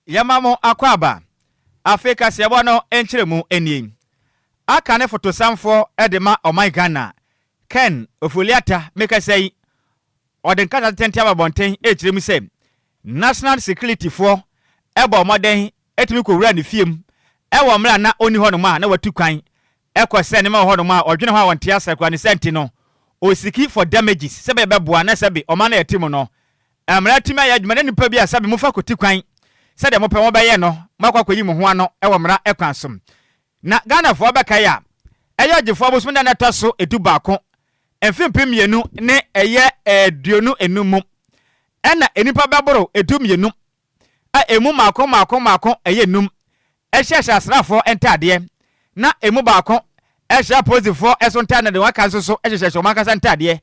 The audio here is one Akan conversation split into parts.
Yɛma mo akwaaba. Afei kaseɛbɔ no nkyerɛmu nie. Aka ne fotosanfoɔ de ma ɔman Ghana, Ken Ofori-Atta mekasa yi, ɔde nkrataa tenten aba abɔnten rekyerɛ mu sɛ National Security foɔ bɔɔ mmɔden tumi kɔwuraa ne fie mu wɔ mmerɛ a na ɔnni hɔnom a na watu kwan kɔ sɛ nneɛma wɔ hɔnom a ɔdwene ho a ɔnte aseɛ koraa ne saa nti no ɔsiki for damages sɛ ɛbɛyɛ bɛboa na sɛbe ɔman no a yɛte mu no Mmara tumi ayɛ adwuma na nnipa bi a sɛbe mofa kɔti kwan sɛdeɛ mopɛ mobɛyɛ no, moakɔ akɔyi mo ho ano wɔ mmara kwan so. Na Ghanafoɔ bɛkae a, ɛyɛ ɔgyefoɔ bosome da no ɛtɔ so 11, mfe 2025 mu, ɛna nnipa bɛboro 12 a ɛmu mmaako mmaako mmaako ɛyɛ num hyehyɛ asraafoɔ ntaadeɛ, na emu baako hyɛ apolisifoɔ so ntaadeɛ na deɛ waka nso so hyehyɛ wɔn ankasa ntaadeɛ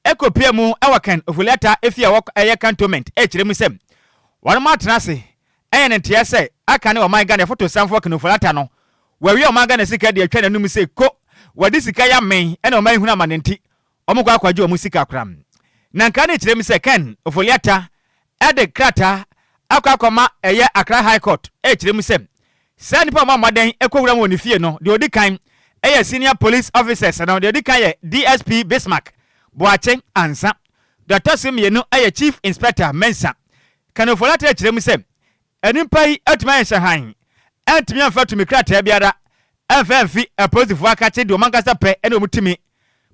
kɔpue mu wɔ Ken Ofori-Atta efie a ɛwɔ ɛyɛ Cantonment rekyerɛ mu sɛ wɔnom atena ase ɛyɛ ne nteɛ sɛ aka ne ɔman Ghana fotosanfoɔ Ken Ofori-Atta no wɔawie ɔman Ghana sika de atwa n'anum sɛ ko wɔde sika yi amen ɛna ɔman yi hunu amane nti Wɔkɔ akɔgye wɔn sika koraa. Na nka ne kyerɛ mu sɛ Ken Ofori-Atta de krataa akɔ akɔma ɛyɛ Accra High Court rekyerɛ mu sɛ saa nnipa a wɔmmɔ mmɔden kɔ wura mu wɔ ne fie no deɛ ɔdi kan yɛ senior police officers no, deɛ ɔdi kan yɛ DSP Bismarck Boakye Ansah, deɛ ɔtɔ so mmienu yɛ Chief Inspector Mensah. Ken Ofori-Atta rekyerɛ mu sɛ nnipa yi atumi ayɛ nhyɛhan antumi amfa tumi krataa biara amfa amfi apolisifoɔ akakye deɛ wɔn ankasa pɛ ne wɔn tumi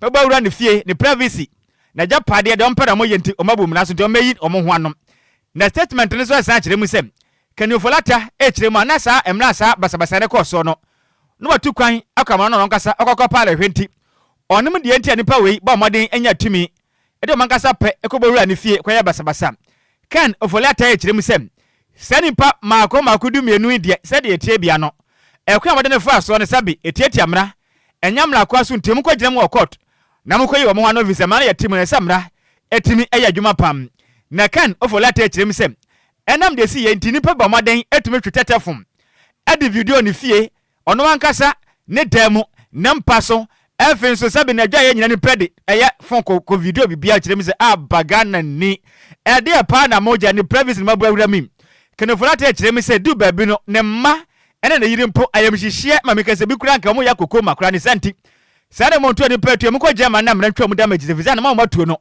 bɛbɔ awura ne fie, ne privacy, n'agyapadeɛ, deɛ ɔmpɛ na wɔyɛ nti wɔn abu mmara so nti wɔmmɛyi wɔn ho ano. Na statement no nso ɛsan kyerɛ mu sɛ Ken Ofori-Atta rekyerɛ mu a na saa mmerɛ a saa basabasa no kɔɔ soɔ no na watu kwan akɔ amano na ɔno ankasa ɔkɔkɔ paale hwɛ nti ɔnim deɛ nti a nipa wei bɔ mmɔden anya tumi de wɔn ankasa pɛ kɔbɔ wura ne fie kɔyɛ basabasa. Ken Ofori-Atta rekyerɛ mu sɛ saa nipa mmaako mmaako 12 yi deɛ sɛdeɛ ɛteɛ bia no ɛkwan a wɔde no faa soɔ no sɛbe ɛtiatia mmara Ɛnyɛ mmara koraa so nti mokɔgyina mu wɔ court na mokɔyi wɔn ho ano efisɛ mmara no yɛ te mu na ɛsɛ mmara tumi yɛ adwuma pam. Na Ken Ofori-Atta kyerɛ mu sɛ ɛnam deɛ ɛsii yei nti nnipa bɔ mmɔden tumi twe tɛtɛ fom de video ne fie, ɔno ankasa ne dan mu, ne mpa so, afei nso sɛbe n'adwaeɛ nyina nipa de ɛyɛ fon kɔ kɔ video biribiara kyerɛ mu sɛ aba Ghana ni ɛdeɛ paa na mogya ne privacy no mabu awura mi. Ken Ofori-Atta kyerɛ mu sɛ du baabi no ne mma ɛna ne yere mpo ayamhyehyeɛ ma meka sɛ bi koraa anka wɔn yɛ akoko ma koraa ne saa nti saa na monto nipa atuo mokɔ German na mmara ntwa mu damage efisɛ na mo atuo no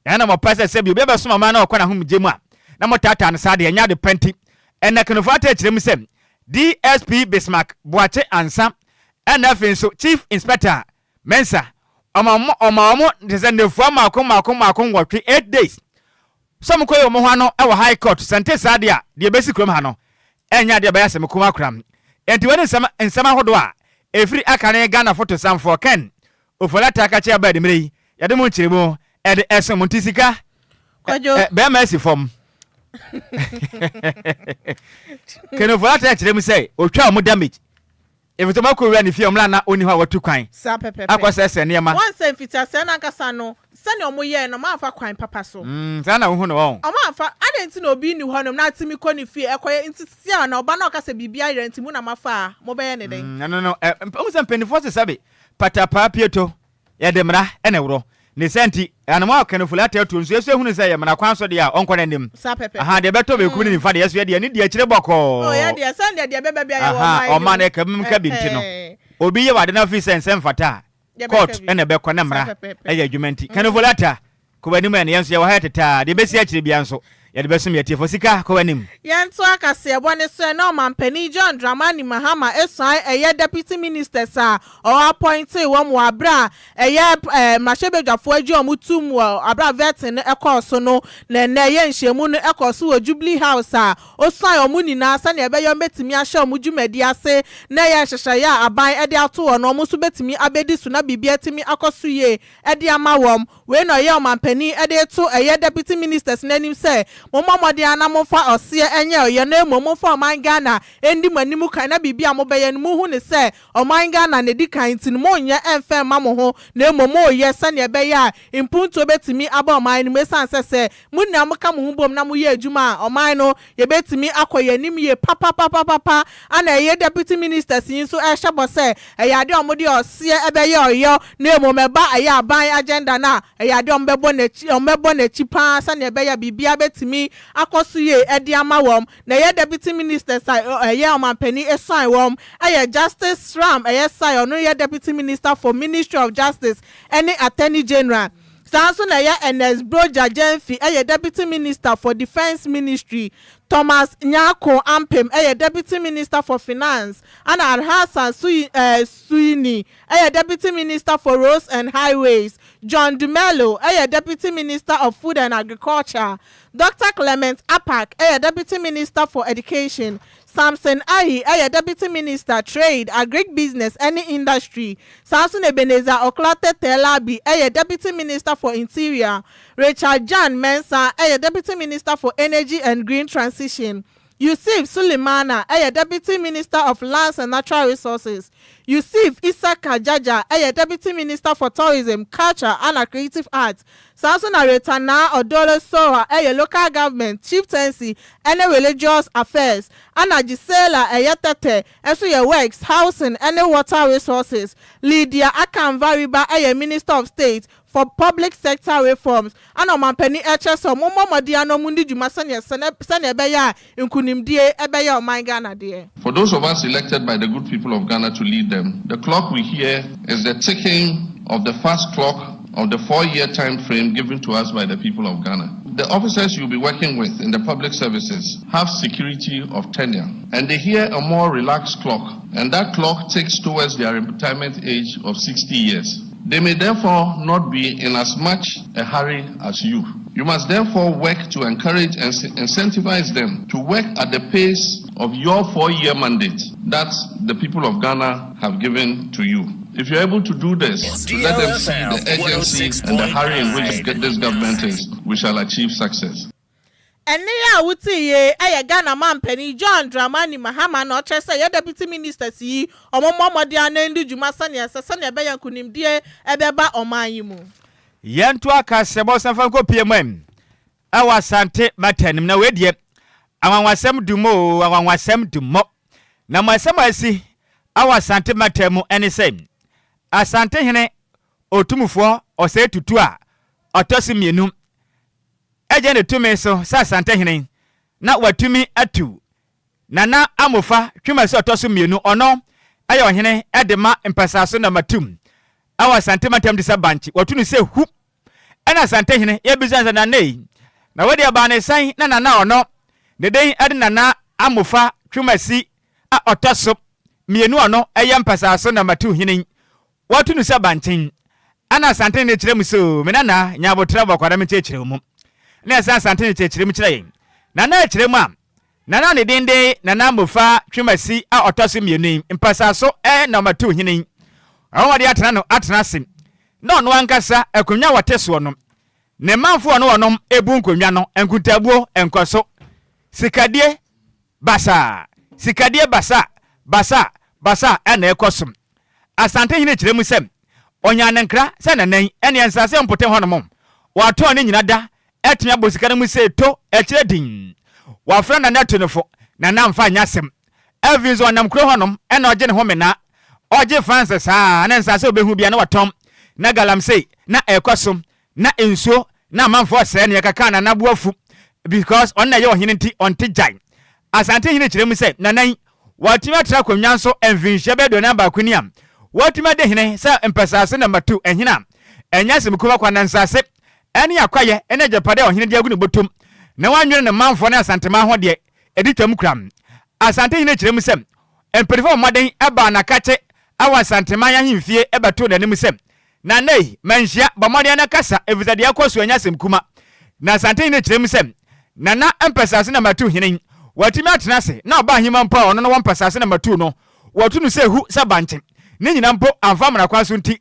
ɛna mo pɛ sɛ sɛbi obi abɛsom aman na ɔkɔ n'ahomegye mu a na mo taataa no saa deɛ ɛnyɛ ade pa nti ɛna Kenofo ata akyerɛ mu sɛ DSP Bismarck Boakye Ansah ɛna afei nso Chief Inspector Mensah ɔma ɔma wɔn te sɛ nnafua mmaako mmaako mmaako 8, 8 days sɛ wɔn kɔyɛ wɔn ho ano wɔ High Court. Sɛ nte saa deɛ a, deɛ ɛbɛsi kurom ha no ɛnyɛ adeɛ ɛbɛyɛ asɛm kuma koraa. Enti wei ne nsɛm nsɛm ahodoɔ a ɛfiri aka ne Ghana fotosanfoɔ Ken Ofori-Atta ka kyerɛ abaa mmerɛ yi yɛde mo nkyerɛmu ɛde ɛsom nti sika Kwadwo. Bɛrima asi fam. Ken Ofori-Atta kyerɛ mu sɛ otwa wɔn damage efisɛ wɔn akɔ wura ne fie wɔn na ɔni hɔ a watu kwan Saa pɛpɛpɛ. Akɔ sɛsɛ nneɛma. Wɔn sɛ mfitiaseɛ no ankasa no, sɛnea ɔmo yɛɛ no, ɔmo amfa kwan papa so. Saa na wohu no wɔn. Ɔmo amfa adan nti na obi ni hɔnom na atumi kɔ ne fie ɛkɔyɛ nti sisi a na ɔba na ɔka sɛ biribi ayerɛ nti mu na mafa a mobɛyɛ ne den? Ɛno no ɛ mp sɛ mpanimfoɔ sɛ sɛbe patapaa pieto yɛde mmara ɛna ɛworɔ ne sɛ nti anam a Ken Ofori-Atta atuo nso yɛsɔ ehunu sɛ yɛ mmara kwan so deɛ a ɔnkɔ n'anim. Saa pɛpɛpɛ. Aha deɛ ɛbɛtɔ benkum ne nifa deɛ yɛsɔ yɛ deɛ ne deɛ akyire bɔkɔɔ. O yɛ deɛ sɛn deɛ bɛbɛ bi a yɛwɔ ɔman yi ɔman no ɛka mu ka bi nti no obi yɛ wade no afi sɛ nsɛm fata a court ɛna ɛbɛkɔ na mmara ɛyɛ adwuma nti Ken Ofori-Atta kɔ w'anim ɛ na yɛn nso yɛwɔ ha yɛ tetaa deɛ ɛbɛsi akyire biara nso yɛde bɛsom yɛ tiefo. Sika, kɔ w'anim. Yɛnto akaseɛbɔ ne so ɛna Ɔmampanin John Dramani Mahama esuan ɛyɛ deputy ministers a ɔwɔ appointee wɔn wɔ abere a ɛyɛ mmarahyɛbadwafoɔ agye wɔn tum wɔ abere a vetting no ɛkɔɔ so no. Na ɛnɛ ɛyɛ nhyiamu no ɛkɔɔ so wɔ Jubilee House a osuan wɔn nyinaa sɛnea ɛbɛyɛ wɔn bɛtumi ahyɛ wɔn dwumadi ase na ɛyɛ nhyehyɛeɛ a aban ɛde ato wɔn no wɔn nso bɛtumi abɛdi so na biribi atumi akɔ so yie ɛde ama wɔn. Wei na ɔyɛ ɔmampanin ɛde to ɛyɛ deputy ministers n'anim sɛ mommɔ mmɔden ana momfa ɔseɛ ɛnyɛ ɔyɛ no mmom momfa ɔman Ghana ɛndi mo anim kan na biribi a mobɛyɛ no muhu ne sɛ ɔman Ghana na ɛdi kan nti no monyɛ ɛmfɛ mma mo ho na mmom moyɛ sɛnea ɛbɛyɛ a mpuntuo bɛtumi aba ɔman no mu ɛsiane sɛ mo nyinaa moka mo ho bom na moyɛ adwuma a ɔman no yɛbɛtumi akɔ yɛn anim yie papapapapa. Ana ɛyɛ deputy ministers yi nso ɛhyɛ bɔ sɛ ɛyɛ adeɛ a wɔde ɔseɛ ɛbɛyɛ ɔyɔ na mmom ɛba ɛyɛ aban agenda no a ɛyɛ adeɛ a wɔbɛbɔ n'akyi paa sɛnea ɛbɛyɛ biribiara bɛtumi atumi akɔ so yie ɛde ama wɔn. Na ɛyɛ deputy ministers a ɛyɛ ɔmampanin esan wɔn ɛyɛ Justice Sram ɛyɛ Sai, ɔno yɛ Deputy Minister for Ministry of Justice ɛne Attorney General. Saa nso na ɛyɛ Ernest Brogya Genfi ɛyɛ Deputy Minister for Defence Ministry, Thomas Nyarko Ampem ɛyɛ Deputy Minister for Finance, ana Alhassan Suhuyini ɛyɛ Deputy Minister for Roads and Highways, John Dumelo ɛyɛ Deputy Minister of Food and Agriculture, Dr Clement Apaak ɛyɛ Deputy Minister for Education, Samson Ahi ɛyɛ Deputy Minister, Trade, Agribusiness ɛne Industry. Saa nso na Ebenezer Okletey Terlabi ɛyɛ Deputy Minister for Interior, Richard Gyan Mensah ɛyɛ Deputy Minister for Energy and Green Transition, Yusuf Sulemana ɛyɛ Deputy Minister of Lands and Natural Resources, Yusuf Isaka Jaja ɛyɛ Deputy Minister for Tourism, Culture and Creative Arts. Saa nso na Rita Naa Odoley Sowah ɛyɛ Local Government, Chieftaincy ɛne Religious Affairs, ana Gisela ɛyɛ Tetteh ɛnso yɛ Works, Housing ɛne Water Resources, Lydia Akanvariba ɛyɛ Minister of State for Public Sector Reforms. Ana ɔmampanin ɛkyɛ sɛ ɔmo mmɔ mmɔden ano ɔmo ndi dwuma sɛnea ɛbɛyɛ a nkunimdie ɛbɛyɛ ɔman Ghana deɛ. For those of us elected by the good people of Ghana to lead them, the clock we hear is the ticking of the fast clock of the 4-year time frame given to us by the people of Ghana. The officers you'll be working with in the public services have security of tenure, and they hear a more relaxed clock, and that clock ticks towards their retirement age of 60 years. They may therefore not be in as much a hurry as you. You must therefore work to encourage and incentivize them to work at the pace of your 4-year mandate that the people of Ghana have given to you. If you're able to do this, to let them see the urgency and the hurry in which this government is, we shall achieve success. Ɛne a wote yie ɛyɛ Ghana mampanin John Dramani Mahama na ɔkyerɛ sɛ yɛ deputy ministers yi, ɔmo mmɔ mmɔden ano ndi dwuma sɛnea ɛsɛ, sɛnea ɛbɛyɛ nkunimdie ɛbɛba ɔman yi mu. Yɛnto aka sɛ bɔsɛmfa nkɔ pie mu ɛwɔ Asante Matanim na weideɛ anwanwasɛm dum o, anwanwasɛm dum mɔ. Na mo asɛm a asi ɛwɔ Asante Mata mu ɛne sɛ Asante hene Otumfoɔ Ɔsɛe Tutu a ɔtɔ so mmienu ɛgye ne tumi so sɛ Asante hene na watumi atu Nana Amofa Twumasi ɔtɔ so mmienu, ɔno ɛyɛ ɔhene ɛde ma mpɛsaaso namatum ɛwɔ Asante Mantam de sɛ bankye wɔtu no sɛ hu. Ɛna Asante hene yɛbisa sɛ, "Nana yi na wɔde aba ne sɛn na nana ɔno ne den ɛde Nana Amofa Twumasi a ɔtɔ so mmienu, ɔno ɛyɛ mpɛsaaso namatu hene, wɔtu no sɛ bankyen?" Ɛna Asante hene kyerɛ mu so, "Me nana nya abotrɛ bɔ kwadam nkyerɛkyerɛ mu." Na ɛsɛ Asante hene kyerɛkyerɛ mu kyerɛ yɛn. Nana kyerɛ mu a, nana ne denden Nana Amofa Twumasi a ɔtɔ so mmienu yi mpɛsaaso ɛ namatu hene ɔwɔn wɔde atena no atena ase na ɔno ankasa akonnwa a wɔte soɔ no, ne manfoɔ no wɔnom ebu nkonnwa no nkuntabuo nkɔ so, sikadie basaa, sikadie basa basa basa ɛna ɛkɔ so. Asante hene kyerɛ mu sɛ ɔnya ne nkra sɛ nanan ɛne nsase mpɔtam hɔnom wɔatɔn ne nyina da ɛtumi abɔ sika no mu sɛ to ɛkyerɛ din. Wɔafrɛ nana ato no fo, nana mfa nyɛ asɛm. Afei nso ɔnam kuro hɔnom ɛna ɔgye ne ho mena, ɔgye fanse saa na nsase a obɛhu bia na watɔn na galamsey na ɛkɔ so na nsuo na amanfoɔ sɛɛ ne yɛkaka nana bo afu because ɔno na ɛyɛ ɔhene nti ɔnte gyae. Asante hene kyerɛ mu sɛ nanan wɔatumi atena akonnwa nso mfinhyia bɛyɛ 41 ni a wɔatumi ade hene sɛ mpɛsase na matu ɛhene a ɛnyɛ asɛm kuma kwa na nsase ɛne akwayɛ ɛne agyapade a ɔhene de agu ne bɔtɔm na wanwene ne manfoɔ ne Asantema ho deɛ ɛdi twam kura. Asante hene kyerɛ mu sɛ mpanyinfoɔ mmɔden ɛbaa n'akakye ɛwɔ Asanteman ahemfie ɛbɛtoo n'anim sɛ, "Nana yi manhyia bɔ mmɔden no kasa efisɛ deɛ ɛkɔ so ɛnyɛ asɛm kuma." Na Asante hene kyerɛ mu sɛ nana mpɛsase na matu hene wɔatumi atena ase na ɔba ahema mpo a ɔno no wɔ mpɛsase na matu no wɔtu no sɛ hu sɛ bankye ne nyina mpo amfa mmara kwan so. Nti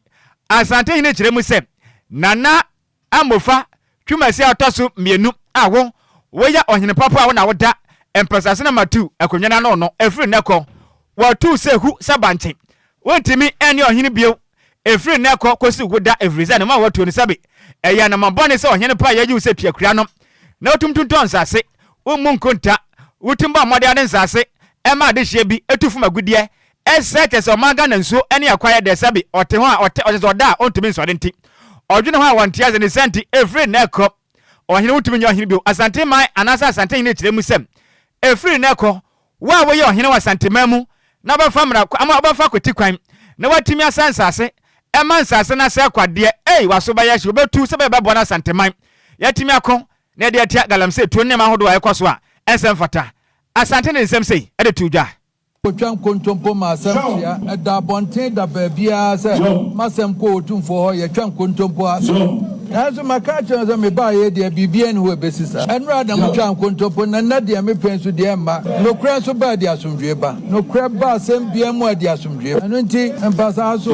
Asante hene kyerɛ mu sɛ Nana Amofa Twumasi a ɔtɔ so mmienu a wo woyɛ ɔhene papa a wo na woda mpɛsase na matu akonnwa no ano no, ɛfiri nnɛ kɔ wɔtu sɛ hu sɛ bankye, wontumi ɛne ɔhene bio ɛfiri nnɛ kɔ kɔsi wo da, ɛfiri sɛ ne ma wɔtuo no sɛbe ɛyɛ anamabɔne sɛ ɔhene pa a yɛgye wo sɛ tuakura no na wotum tontɔn nsase, wommu nkonta, wotum bɔ mmɔde ade nsase ɛma adehyeɛ bi ɛtu fam agudeɛ ɛsɛ kyɛ sɛ ɔman Ghana nsuo ne akwaeɛ deɛ sɛbe ɔte ho a ɔte ɔkyɛ sɛ ɔda a ɔntumi nsɔre nti ɔdwene ho a wɔnte ase ne sɛ nti ɛfiri nnɛ kɔ. Ɔhene wontumi nyɛ ɔhene bio. Asante man anaasɛ Asante hene kyerɛ mu sɛ ɛfiri nnɛ kɔ, wo a woyɛ ɔhene wɔ Asanteman mu na wobɛfa mmara ama wobɛfa kwati kwan na woatumi asa nsase ɛma nsase no asɛe kwa deɛ, ei, w'aso bɛyɛ hye, wobɛtu sɛ bɛbɛboa no Asanteman yɛatumi ako na yɛde atia galamsey tuo ne nneɛma ahodoɔ a ɛkɔ so a ɛnsɛ mfata. Asante de nsɛm sei de too dwa. Kotwa nkontompo ma asɛm kyea. Ɛda abɔnten da baabiara sɛ m'asɛm kɔ Otumfoɔ hɔ, yɛtwa nkontompo asɛm. Nanso maka akyerɛ no sɛ mebaeɛ yi deɛ, biribiara nni hɔ a ɛbɛsi saa. Ɛnnora na motwaa nkontompo, na nnɛ deɛ mepɛ nso deɛ ɛmma. Nokorɛ nso ba a, ɛde asomdwoeɛ ba. Nokorɛ ba asɛm biara mu a, ɛde asomdwoeɛ ba. Ɛno nti, mpasaa so,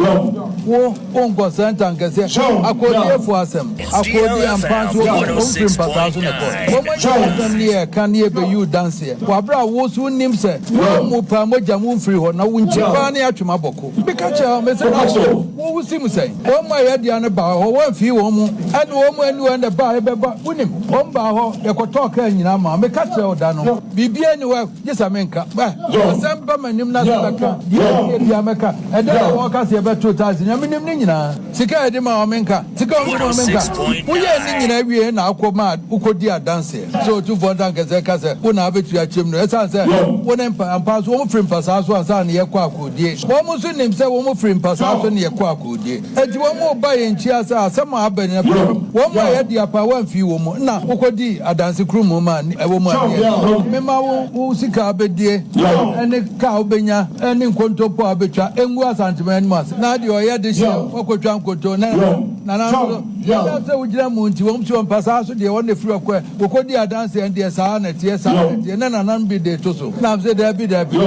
wo, wonkɔsɛe ntankɛseɛ. Akoodiefo asɛm. Akoodi ampa nso wɔn firi mpataa so na ɛkɔe. Wɔn ani asɛm ne yɛ ka ne yɛ bɛ yiw danseɛ wɔ abere a wo nso wonim sɛ wɔn mu paa mogya mu mfiri hɔ na wo nkyi paa ne atwem abɔ ko. Me ka kyerɛ wɔn me se na wo wo wo si mu sɛn? Wɔn mu a yɛ dea no baa hɔ wɔn mfii wɔn mu ɛne wɔn mu ani wɔn na ɛbaa ɛbɛba wonim wɔn baa hɔ yɛ kɔ tɔɔ kaa nyinaa maa me ka kyerɛ wo da no biribiara ni hɔ gye sɛ me nka ɛ asɛm ba m'anim na sɛ mɛka deɛ ɛteɛ biara mɛka ɛdɛn na wɔka sɛ yɛbɛto taxi nea menim ne nyinaa. Sika a yɛde ma wɔn menka. Sika a wɔde ma wɔn menka. Woyɛɛ ne nyinaa wiei na akɔ maa wokɔdii adanseɛ sɛ Otumfoɔ Ntankɛseɛ ka sɛ wo na abɛtua kyɛm no. Ɛsiane sɛ wo ne mpa, ampa nso wɔn firi mpasaa so ansa na yɛkɔ akodie. Wɔn nso nim sɛ wɔn firi mpasaa so na yɛkɔ akodie. Enti wɔn reba yɛn nkyia sɛ asɛm a aba nyina pɛ. Wɔn a yɛadi apa woamfii wɔn mu na wokɔdii adanse kurumu maa wɔn anni akyi. Mema wo wo sika a wobɛdie ne ka a wobɛnya ne nkontompo a wobɛtwa ngu Asanteman anim ase. Na deɛ ɔyɛ dehyeɛ wakɔtwa nkonto na nana nso ɛnam sɛ wogyina mu nti wɔn si wɔn mpasaa so deɛ wɔn na ɛfiri ɔkɔɛ wɔkɔdi adanseɛ deɛ saa na ɛteɛ saa na ɛteɛ na nana no bi de to so nam sɛ daabi daabi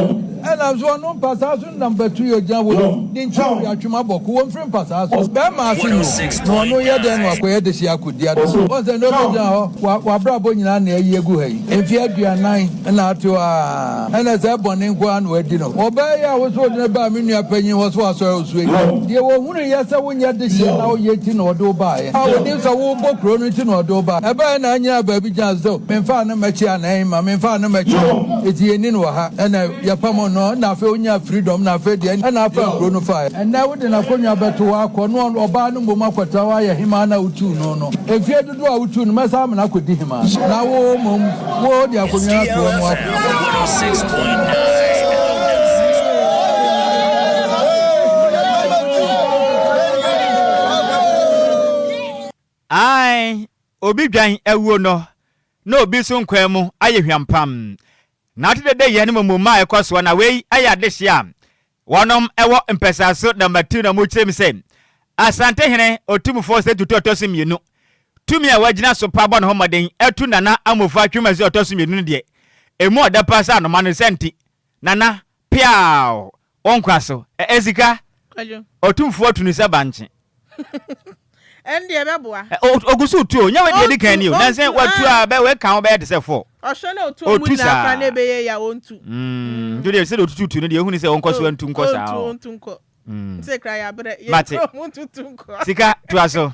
ɛnam so ɔno mpasaa so nam bɛtu yɛ ogyina wɔ ne nkyɛn firi atwem abɔko wɔn firi mpasaa so bɛrima ase no na ɔno yɛ dɛn na wakɔyɛ dehyeɛ akɔdi adanseɛ wɔn sɛ na ɔbɛgyina hɔ wabrabɔ nyinaa na ayi agu ha yi mfeɛ 40 na ate hɔ a Ɛna sɛ bɔne nko ara na wadi no. Ɔbaa yi a wo sɛ wode no baa me nua panyin hɔ sɛ wasɔre osu yi, deɛ wɔhunuiɛ sɛ wonyɛ dehyeɛ na woyɛ nti na ɔde wo baeɛ. A ɔnim sɛ worebɔ kuro no nti na ɔde wo baeɛ. Ɛbaeɛ na anyina baabi gyina so sɛ memfaa no mmɛkye anaa mma memfaa no mmɛkye. Enti yɛnni no wɔ ha. Ɛna yɛpamoo no na afei ɔnyaa freedom na afei deɛ ɛna afa kuro no faeɛ. Ɛnnɛ wode n'akonnwa bɛto hɔ akɔ na ɔbaa no mmom akɔtena hɔ ayɛ hemaa no a wotuu no no. Mfeɛ dodoɔ a wotuu no mɛsan ama no akɔdi hemaa na wo mmom Wo de akonnwa ato hɔ ma wakɔ. Ae, obi dwan awuo no, na obi nso nkwa mu ayɛ hwampam. Na ate dede yɛ ne mmom a ɛkɔ soɔ, na wei yɛ adehyeɛ a Wɔnom wɔ mpɛsaso na matu na mokyerɛ mu sɛ Asantehene Otumfoɔ Osei Tutu ɔtɔ so mmienu tumi a wagyina so pa bɔ ne ho mmɔden atu Nana Amofa Twumasi ɔtɔ so mmienu no deɛ ɛmu ɔdɛ paa sɛ anoma no sɛ nti Nana peaw wo nkwa so ɛ sika Otumfoɔ tu no sɛ bankye. Ɛnde ɛbɛboa. Ogu so tu o, nyɛ wei deɛ edi kan ni o. Nansa watu a bɛ wei ka ho bɛyɛ te sɛ fɔ. Ɔhwɛ na otu ɔmu nyinaa koraa na ɛbɛyɛ ya ɔntu. Nti deɛ sɛdeɛ otututu no deɛ ehunu sɛ ɔnkɔ so ntu nkɔ saa o. Ɔntu nkɔ. Nti kra yɛabrɛ. Yɛn kuro mu ntutu nkɔ. Sika toa so.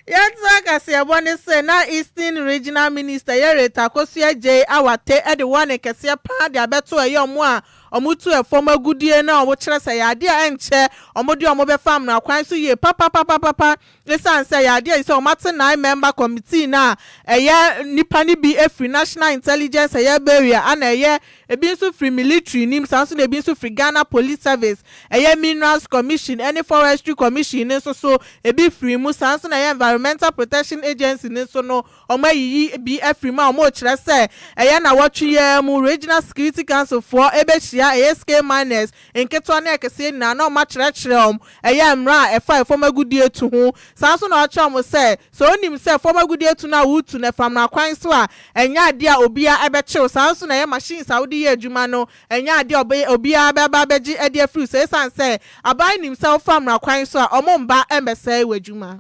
Yɛntoa kaseɛbɔ no sɛ na Eastern Regional Minister Yereta Akosua Adjei Awate de warning kɛseɛ paa de abɛto ɛyɛ ɔmo a Wɔtu fam agudeɛ no a wɔkyerɛ sɛ ɛyɛ adeɛ a ɛnkyɛ wɔde wɔn bɛfa mmara kwan so yie papapapapa ɛsiane sɛ ɛyɛ adeɛ a sɛ wɔate nine member committee no a ɛyɛ nnipa no bi firi National Intelligence ɛyɛ Bureau ana ɛyɛ ebi nso firi military nim saa nso na ebi nso firi Ghana Police Service ɛyɛ Minerals Commission ɛne Forestry Commission no nso so ebi firi mu saa nso na ɛyɛ Environmental Protection Agency no nso no Wɔayiyi bi afiri mu a wɔrekyerɛ sɛ ɛyɛ nnawɔtwe yi ara mu Regional Security Council foɔ bɛhyia ɛyɛ scale miners nketewa ne akɛseɛ nyinaa na wɔakyerɛkyerɛ wɔn ɛyɛ mmara a ɛfa ɛfam agudeɛ tu ho. Saa nso na wɔakyerɛ wɔn sɛ, sɛ wonim sɛ fam agudeɛ tu no a woretu no ɛfa mmara kwan so a, ɛnyɛ adeɛ a obiara bɛkye wo. Saa nso na ɛyɛ machines a wode yɛ adwuma no, ɛnyɛ adeɛ a obiara bɛba abɛgye de afiri wo so ɛsiane sɛ aban nim sɛ wofa mmara kwan so a, wɔmma mmɛsɛe w'adwuma.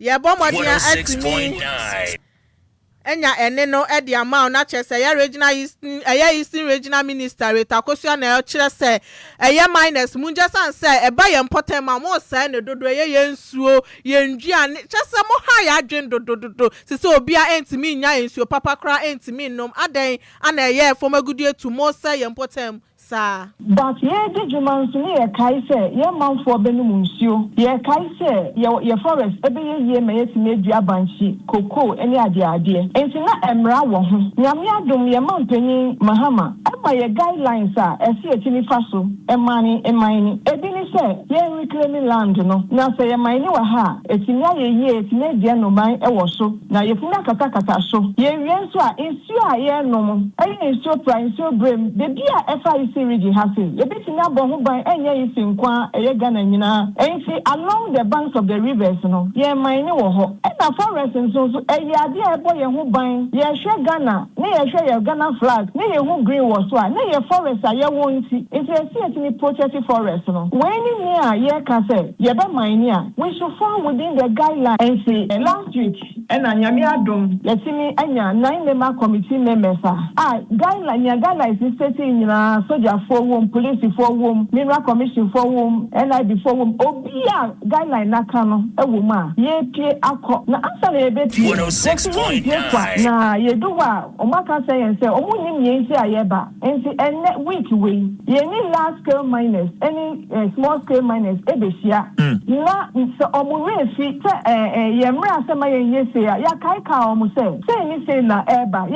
Yɛbɔ mmɔden a atumi anya ɛne no de ama wo na kyerɛ sɛ ɛyɛ regional eastern ɛyɛ eastern regional minister Rita Akosua na ɛkyerɛ sɛ ɛyɛ minus mu ngya san sɛ ɛba yɛn mpɔtam a mo sɛe ne dodo ɛyɛ yɛn nsuo yɛn nduane kyerɛ sɛ mo ha yɛ adwen dodododo sisi obia ɛntumi nya nsuo papa koraa ɛntumi nnom adɛn ana ɛyɛ fam agudie tu mo sɛ yɛn mpɔtam. saa. But yɛredi dwuma nso ne yɛkae sɛ yɛn manfoɔ bɛnom nsuo, yɛkae sɛ yɛ yɛ forest ɛbɛyɛ yie ma yɛatumi adua bankye, cocoa ne adeadeɛ. Nti na mmara wɔ ho. Nyame adom yɛn manpanyin Mahama ɛma yɛ guidelines a ɛsɛ yɛtumi fa so mine mine. Ebi ne sɛ yɛn reclaim land no, na sɛ yɛ mine wɔ ha a, ɛtumi ayɛ yie, yɛtumi adua nnoman wɔ so, na yɛtumi akatakata so. Yɛwie nso a, nsuo a yɛrenom, ɛyɛ nsuo pra, nsuo brem, baabi a ɛfa Eastern Region ha sei, yɛbɛtumi abɔ ho ban, ɛnyɛ Eastern nko ara, ɛyɛ Ghana nyinaa. Enti along the banks of the rivers no, yɛn mine wɔ hɔ. Ɛna forest nso nso, ɛyɛ adeɛ a ɛbɔ yɛn ho ban. Yɛhwɛ Ghana, ne yɛhwɛ yɛ Ghana flag, ne yɛhu green wɔ so a, ne yɛ forest a yɛwɔ nti. Nti ɛsɛ yɛtumi protect forest no. Wei ne nea yɛreka sɛ yɛbɛ mine a, we should fall within the guidelines. Nti last week, ɛna Nyame adom, yɛtumi anya nine member committee members a guideline, nea guidelines ni state nyinaa, sogyafoɔ wom, polisifoɔ wom, Mineral Commission foɔ wom, NIB foɔ wom, obi a guideline n'aka no ɛwɔ mu a yɛpie akɔ. Na ansa na yɛbɛpie, wɔsi yɛmpie kwa na yɛdu hɔ a, ɔmo aka sɛ yɛn sɛ ɔmo nim yɛn nti a yɛba. Nti ɛnɛ week wei, yɛne large scale miners ɛne small scale miners ɛbɛhyia na sɛ ɔmo werɛ fi sɛ ɛɛ ɛɛ yɛn mmerɛ asɛm a yɛn nyɛ sei a, yɛakaekae ɔmo sɛ sei ne sei na ɛɛba.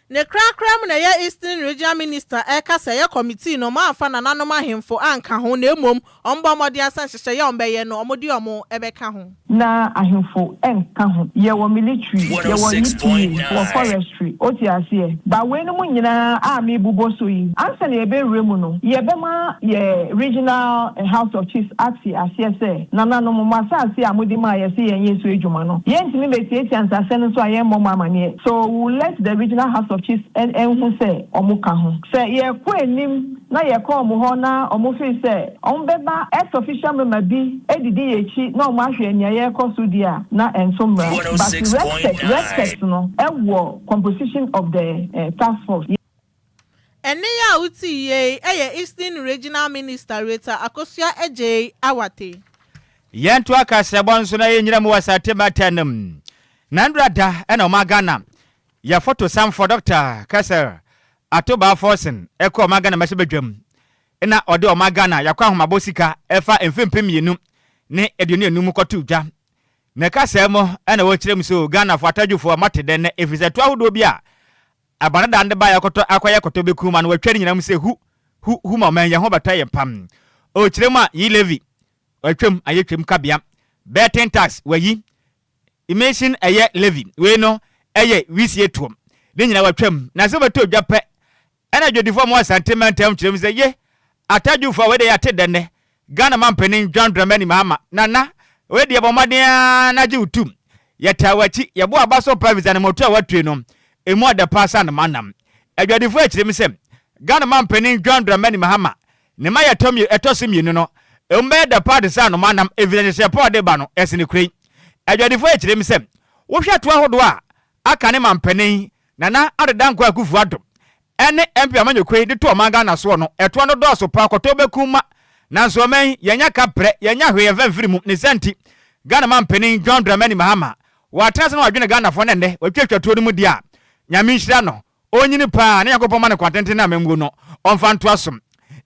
Ne korakora mu na ɛyɛ Eastern Regional Minister ɛka sɛ ɛyɛ committee no ɔmo amfa nananom ahemfo anka ho, na emom ɔmo bɔ ɔmɔden asa nhyehyɛeɛ a ɔmo bɛyɛ no, ɔmo de ɔmo ɛbɛka ho. Na ahemfo ɛnka ho. Yɛwɔ military, yɛwɔ EPA, wɔ forestry, wote aseɛ ba. Wei no mu nyinaa a mebobɔ so yi, ansa na yɛbɛwura mu no, yɛbɛma yɛ Regional House of Chiefs ate aseɛ sɛ nananom, mo asase a mode maa yɛsɛ yɛnyɛ so adwuma no, yɛntumi bɛtiatia nsase no so a yɛmmɔ mo amanneɛ. So we will let the Regional House of Chiefs ɛnhu sɛ ɔmo ka ho. Sɛ yɛkɔ anim na yɛkɔ ɔmo hɔ na ɔmo feel sɛ ɔmo bɛba ex official member bi edidi yɛn akyi na ɔmo ahwɛ nea yɛrekɔ so di a, na ɛnso mmra. But respect no ɛwɔ composition of the task force. Ɛne yɛ a wote yie ɛyɛ Eastern Regional Minister Rita Akosua Adjei Awatey. Yɛnto akasɛbɔ nso na yɛnyina mu wɔ Asante mantam na da ɛna ɔma Ghana yɛ foto samfo Dr. Cassiel Ato Baah Forson ɛkɔ ɔma Ghana mmɛhyɛ badwam na ɔde ɔma Ghana yɛakɔ ahomabɔ sika ɛfa mfe 2025 kɔto dwa. Na ɛka mu ɛna wɔkyerɛ mu so Ghanafoɔ atadwofoɔ mate dɛn nɛ, ɛfiri sɛ to ahodoɔ bi a abanada de ba yɛkɔtɔ akɔyɛ kɔtɔ bɛkum ma no, wɔatwa ne nyinaa mu sɛ hu hu hu ma ɔman yɛn ho bɛtɔ yɛn pam. Ɔkyerɛ mu a, yi levy watwam ayɛ twam kabea, betting tax wayi, emission ɛyɛ levy, wei no ɛyɛ wisie toɔ ne nyinaa watwam. Na sɛ wobɛtɔ dwa pɛ, ɛna adwadifoɔ mu Asante mantam kyerɛ mu sɛ ye atadwofoɔ a wɔde yɛate dɛnɛ Ghana mampanin John Dramani Mahama nana wei deɛ, bɔ mmɔden ara na gye wo tum, yɛtaa w'akyi, yɛbɔ aba so pa visa ne moto a watue no emu ɔda pa sa no manam. Adwadifoɔ akyerɛ mu sɛ Ghana mampanin John Dramani Mahama ne ma yɛtɔ ɛtɔ so mmienu no emu bɛyɛ da pa de sɛ anoma nam, ɛfiri nhyehyɛ pa ɔde ba no ɛsene kure yi. Adwadifoɔ akyerɛ mu sɛ wohwɛ to ahodoɔ a aka ne mampanin Nana Addo Dankwa Akufo Addo ɛne MP amanyɔkuo yi de to ɔman Ghana soɔ no, ɛtoa no dɔɔso paa kɔtɔ bɛkum ma, nanso ɔman yi yɛnya ka prɛ, yɛnya hwee yɛmfa mfiri mu. Ne sɛ nti Ghana mampanin John Dramani Mahama wɔatena se na wadwene Ghanafoɔ no nnɛ watwatwa tuo no mu deɛ a, Nyame nhyira no, ɔnyini paa na Nyankopɔn ma no kwantenten no a mammuo no ɔmfa ntoa so.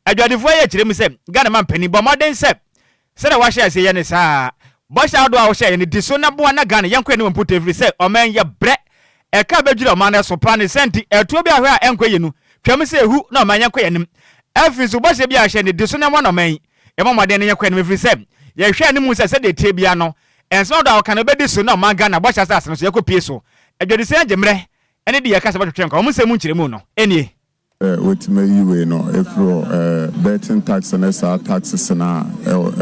Adwadifoɔ yi akyerɛ mu sɛ Ghana mampanin bɔ mmɔden sɛ sɛdeɛ wahyɛ aseɛ yɛ ne saa bɔhyɛ ahodoɔ a wohyɛ yɛ no di so na boa na Ghana yɛnkɔ anim mpo, ɛfiri sɛ ɔman yɛ brɛ ɛka bɛdwiri ɔman no so paa. Ne sɛ nti ɛtoɔ bi ahwɛ a ɛnkɔ yɛ no twam sɛ ɛhu na ɔman yɛnkɔ yɛ anim. Afei nso bɔhyɛ bi a hyɛ ne di so na ɛmoa na ɔman yi yɛmmɔ mmɔden no yɛnkɔ anim, ɛfiri sɛ yɛhwɛ anim sɛ sɛdeɛ tie bia no ɛnsɛm ahodoɔ a wɔka no bɛdi so na ɔman Ghana bɔhyɛ asase no so yɛkɔ pie so. Adwadisɛn agye mmerɛ ɛne de yɛka sɛ bɛtwetwe nkɔ ɔmo nsɛm mu nkyerɛmu no ɛnie. Wɔtumi ayi wei no ɛfiri hɔ, betting tax ne saa taxes no a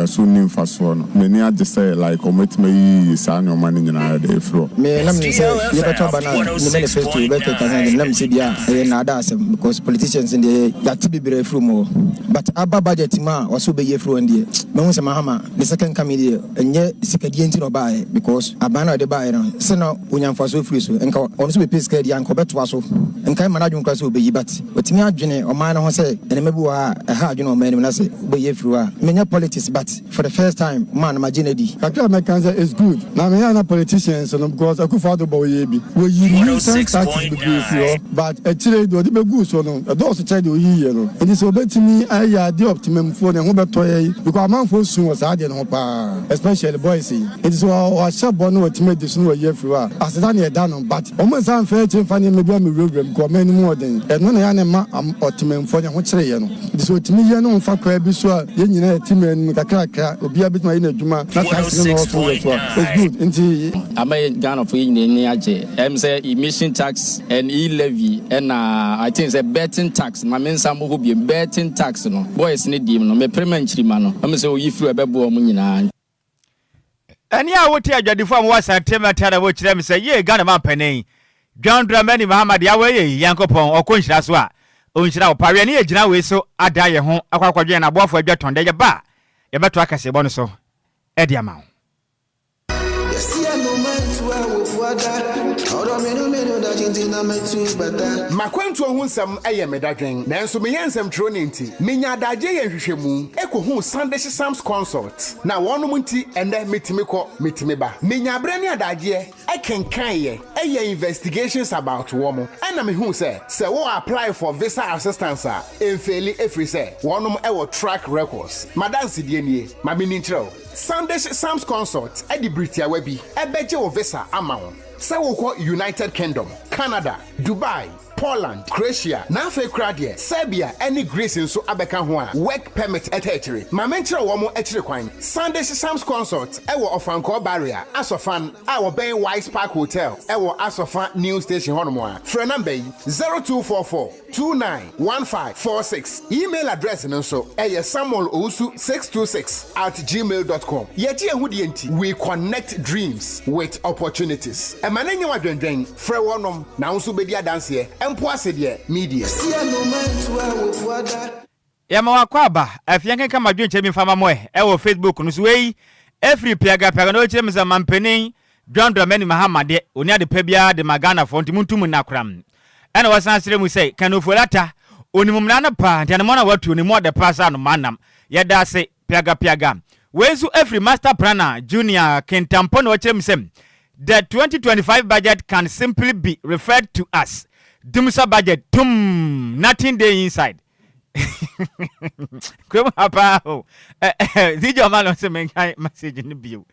ɛso nni mfasoɔ no. M'ani agye sɛ like ɔmatumi ayiyi saa nneɛma no nyinaa de ɛfiri hɔ. Me nam nim sɛ yɛbɛtɔ aba no a, ne manifesto yɛbɛtɔ kasa nam sɛ bia ɛyɛ nnaada asɛm, because politicians deɛ yɛate bebree afiri mu hɔ, but aba budget mu a ɔsɛ wobɛyi afiri hɔ deɛ, mahu sɛ Mahama ne second coming deɛ, ɛnyɛ sikadie nti na ɔbaeɛ, because aban na ɔde baeɛ no sɛ na onya mfasoɔ firi so, nka ɔno nso bɛpɛ sika deɛ anka ɔbɛtoa so. Nkae mma n'adwene koraa sɛ ɔbɛyi but watumi adwene ɔman no ho sɛ nneɛma bi wɔ hɔ a ɛha adwene wɔ ɔman no mu na sɛ wobɛyi afiri hɔ a. Menyɛ politics but for the first time man no magye no adi. Kakra a mɛka ne sɛ it's good na meyɛ a na politicians no because Akufo Addo bɔ ɔyɛɛ bi wɔyi nuisance taxes bebree firi hɔ but akyire yi deɛ ɔde bɛguu so no ɛdɔɔso kyɛn deɛ ɔyiiɛ no nti sɛ ɔbɛtumi ayɛ adeɛ ɔtemammufoɔ no ɛho bɛtɔ yɛn because amanfoɔ su wɔ saa adeɛ no ho paa especially boys yi nti sɛ wahyɛ bɔ na watumi adi so na wayi afiri hɔ a aseda na ɛda no but wɔn nsa mfa akyire mfa nneɛma bi ammɛwurawura mu kɔ ɔman no mu ɔden ɛno na ɛyɛ a na ɛma ɔtemammufoɔ no ɛho kyere yɛn no. Nti sɛ ɔtumi yɛ ne ho fa kwan bi so a yɛn nyinaa yɛte man no mu kakrakra, obiara bɛtumi ayɛ n'adwuma na tax no na ɔso yɛ so a, it's good. Nti. Ama yɛn Ghanafoɔ yɛn nyinaa ani agye. Ɛm sɛ emission tax and e-levy ɛna I think sɛ betting tax, ma me nsa mmɔ hɔ biom, betting tax no boys no diem no, mepere ma nkyirimma no, ɛm sɛ oyi firi hɔ a ɛbɛboa wɔn nyinaa. Ɛnne a wote adwadifo a wɔwɔ Asante Mantam na wɔkyerɛ me sɛ yee Ghana manpanin John Dramani Mahama deɛ awɔ yɛ yi Nyankopɔn ɔkɔ nhyira so a ɔnhyira wo pa wɛne yɛ gyina wei so ada yɛ ho akɔ akɔdwen yɛn aboafo adwa tɔn dɛ yɛba a yɛbɛtoa kaseɛbɔ no so de ama wo. M'akwantuo ho nsɛm yɛ me dadwen, nanso meyɛ nsɛmtwerɛni nti, menya adagyeɛ yɛ nhwehwɛmu kɔhuu Sandish Sams Consult. Na wɔnom nti, ɛnnɛ metumi kɔ, metumi ba. Menya berɛ ne adagyeɛ kenkaneeɛ, yɛɛ investigations about wɔn, ɛna mehuu sɛ, sɛ wo apply for visa assistance a, ɛmfeeli ɛfiri sɛ wɔnom wɔ track records. M'adansedie nie, ma menni nkyerɛ wo. Sandish Sams Consult de bere tiawa bi bɛgye wo visa ama wo sɛ wokɔ United Kingdom, Canada, Dubai, Poland, Croatia, na afei koraa deɛ Serbia ne Greece nso abɛka ho a work permit ta akyire. Ma menkyerɛ wɔn akyiri kwan. Sandish Sams Consult wɔ Ɔfankɔɔ Barrier, Asɔfan, a wɔbɛn Wise Park Hotel wɔ Asɔfa New Station hɔnom a. Frɛ namba yi, 0244 291546. Email address no nso yɛ samuelowusu626 at gmail dot com. Yɛgye yɛn ho die nti, we connect dreams with opportunities. Ɛma no nyɛ wo adwendwen, frɛ wɔnom na wo nso wobɛdi adanseɛ, mpo ase deɛ, media. Yɛma wo akwaaba, afei yɛnkenka m'adwenkyerɛ bi mfa ma mo ɛ wɔ Facebook no so. Wei ɛfiri Piaga Piaga na ɔkyerɛ mu sɛ Mampanin John Dramani Mahama deɛ ɔnni ade pa biara de ma Ghanafoɔ nti monto mu nna koram. Ɛna wɔsan srɛ mu sɛ Ken Ofori-Atta ɔnim mmara no paa nti anamɔn a watuo no mu ɔdɛ paa sɛ anomaa nam. Yɛda ase Piaga Piaga. Wei nso ɛfiri Master Planner Junior Kintampo na ɔkyerɛ mu sɛ The 2025 budget can simply be referred to as Dumsor budget, tumm, nothing dey inside. Kurom ha paa o. DJ Omalo sɛ menkan message no bio.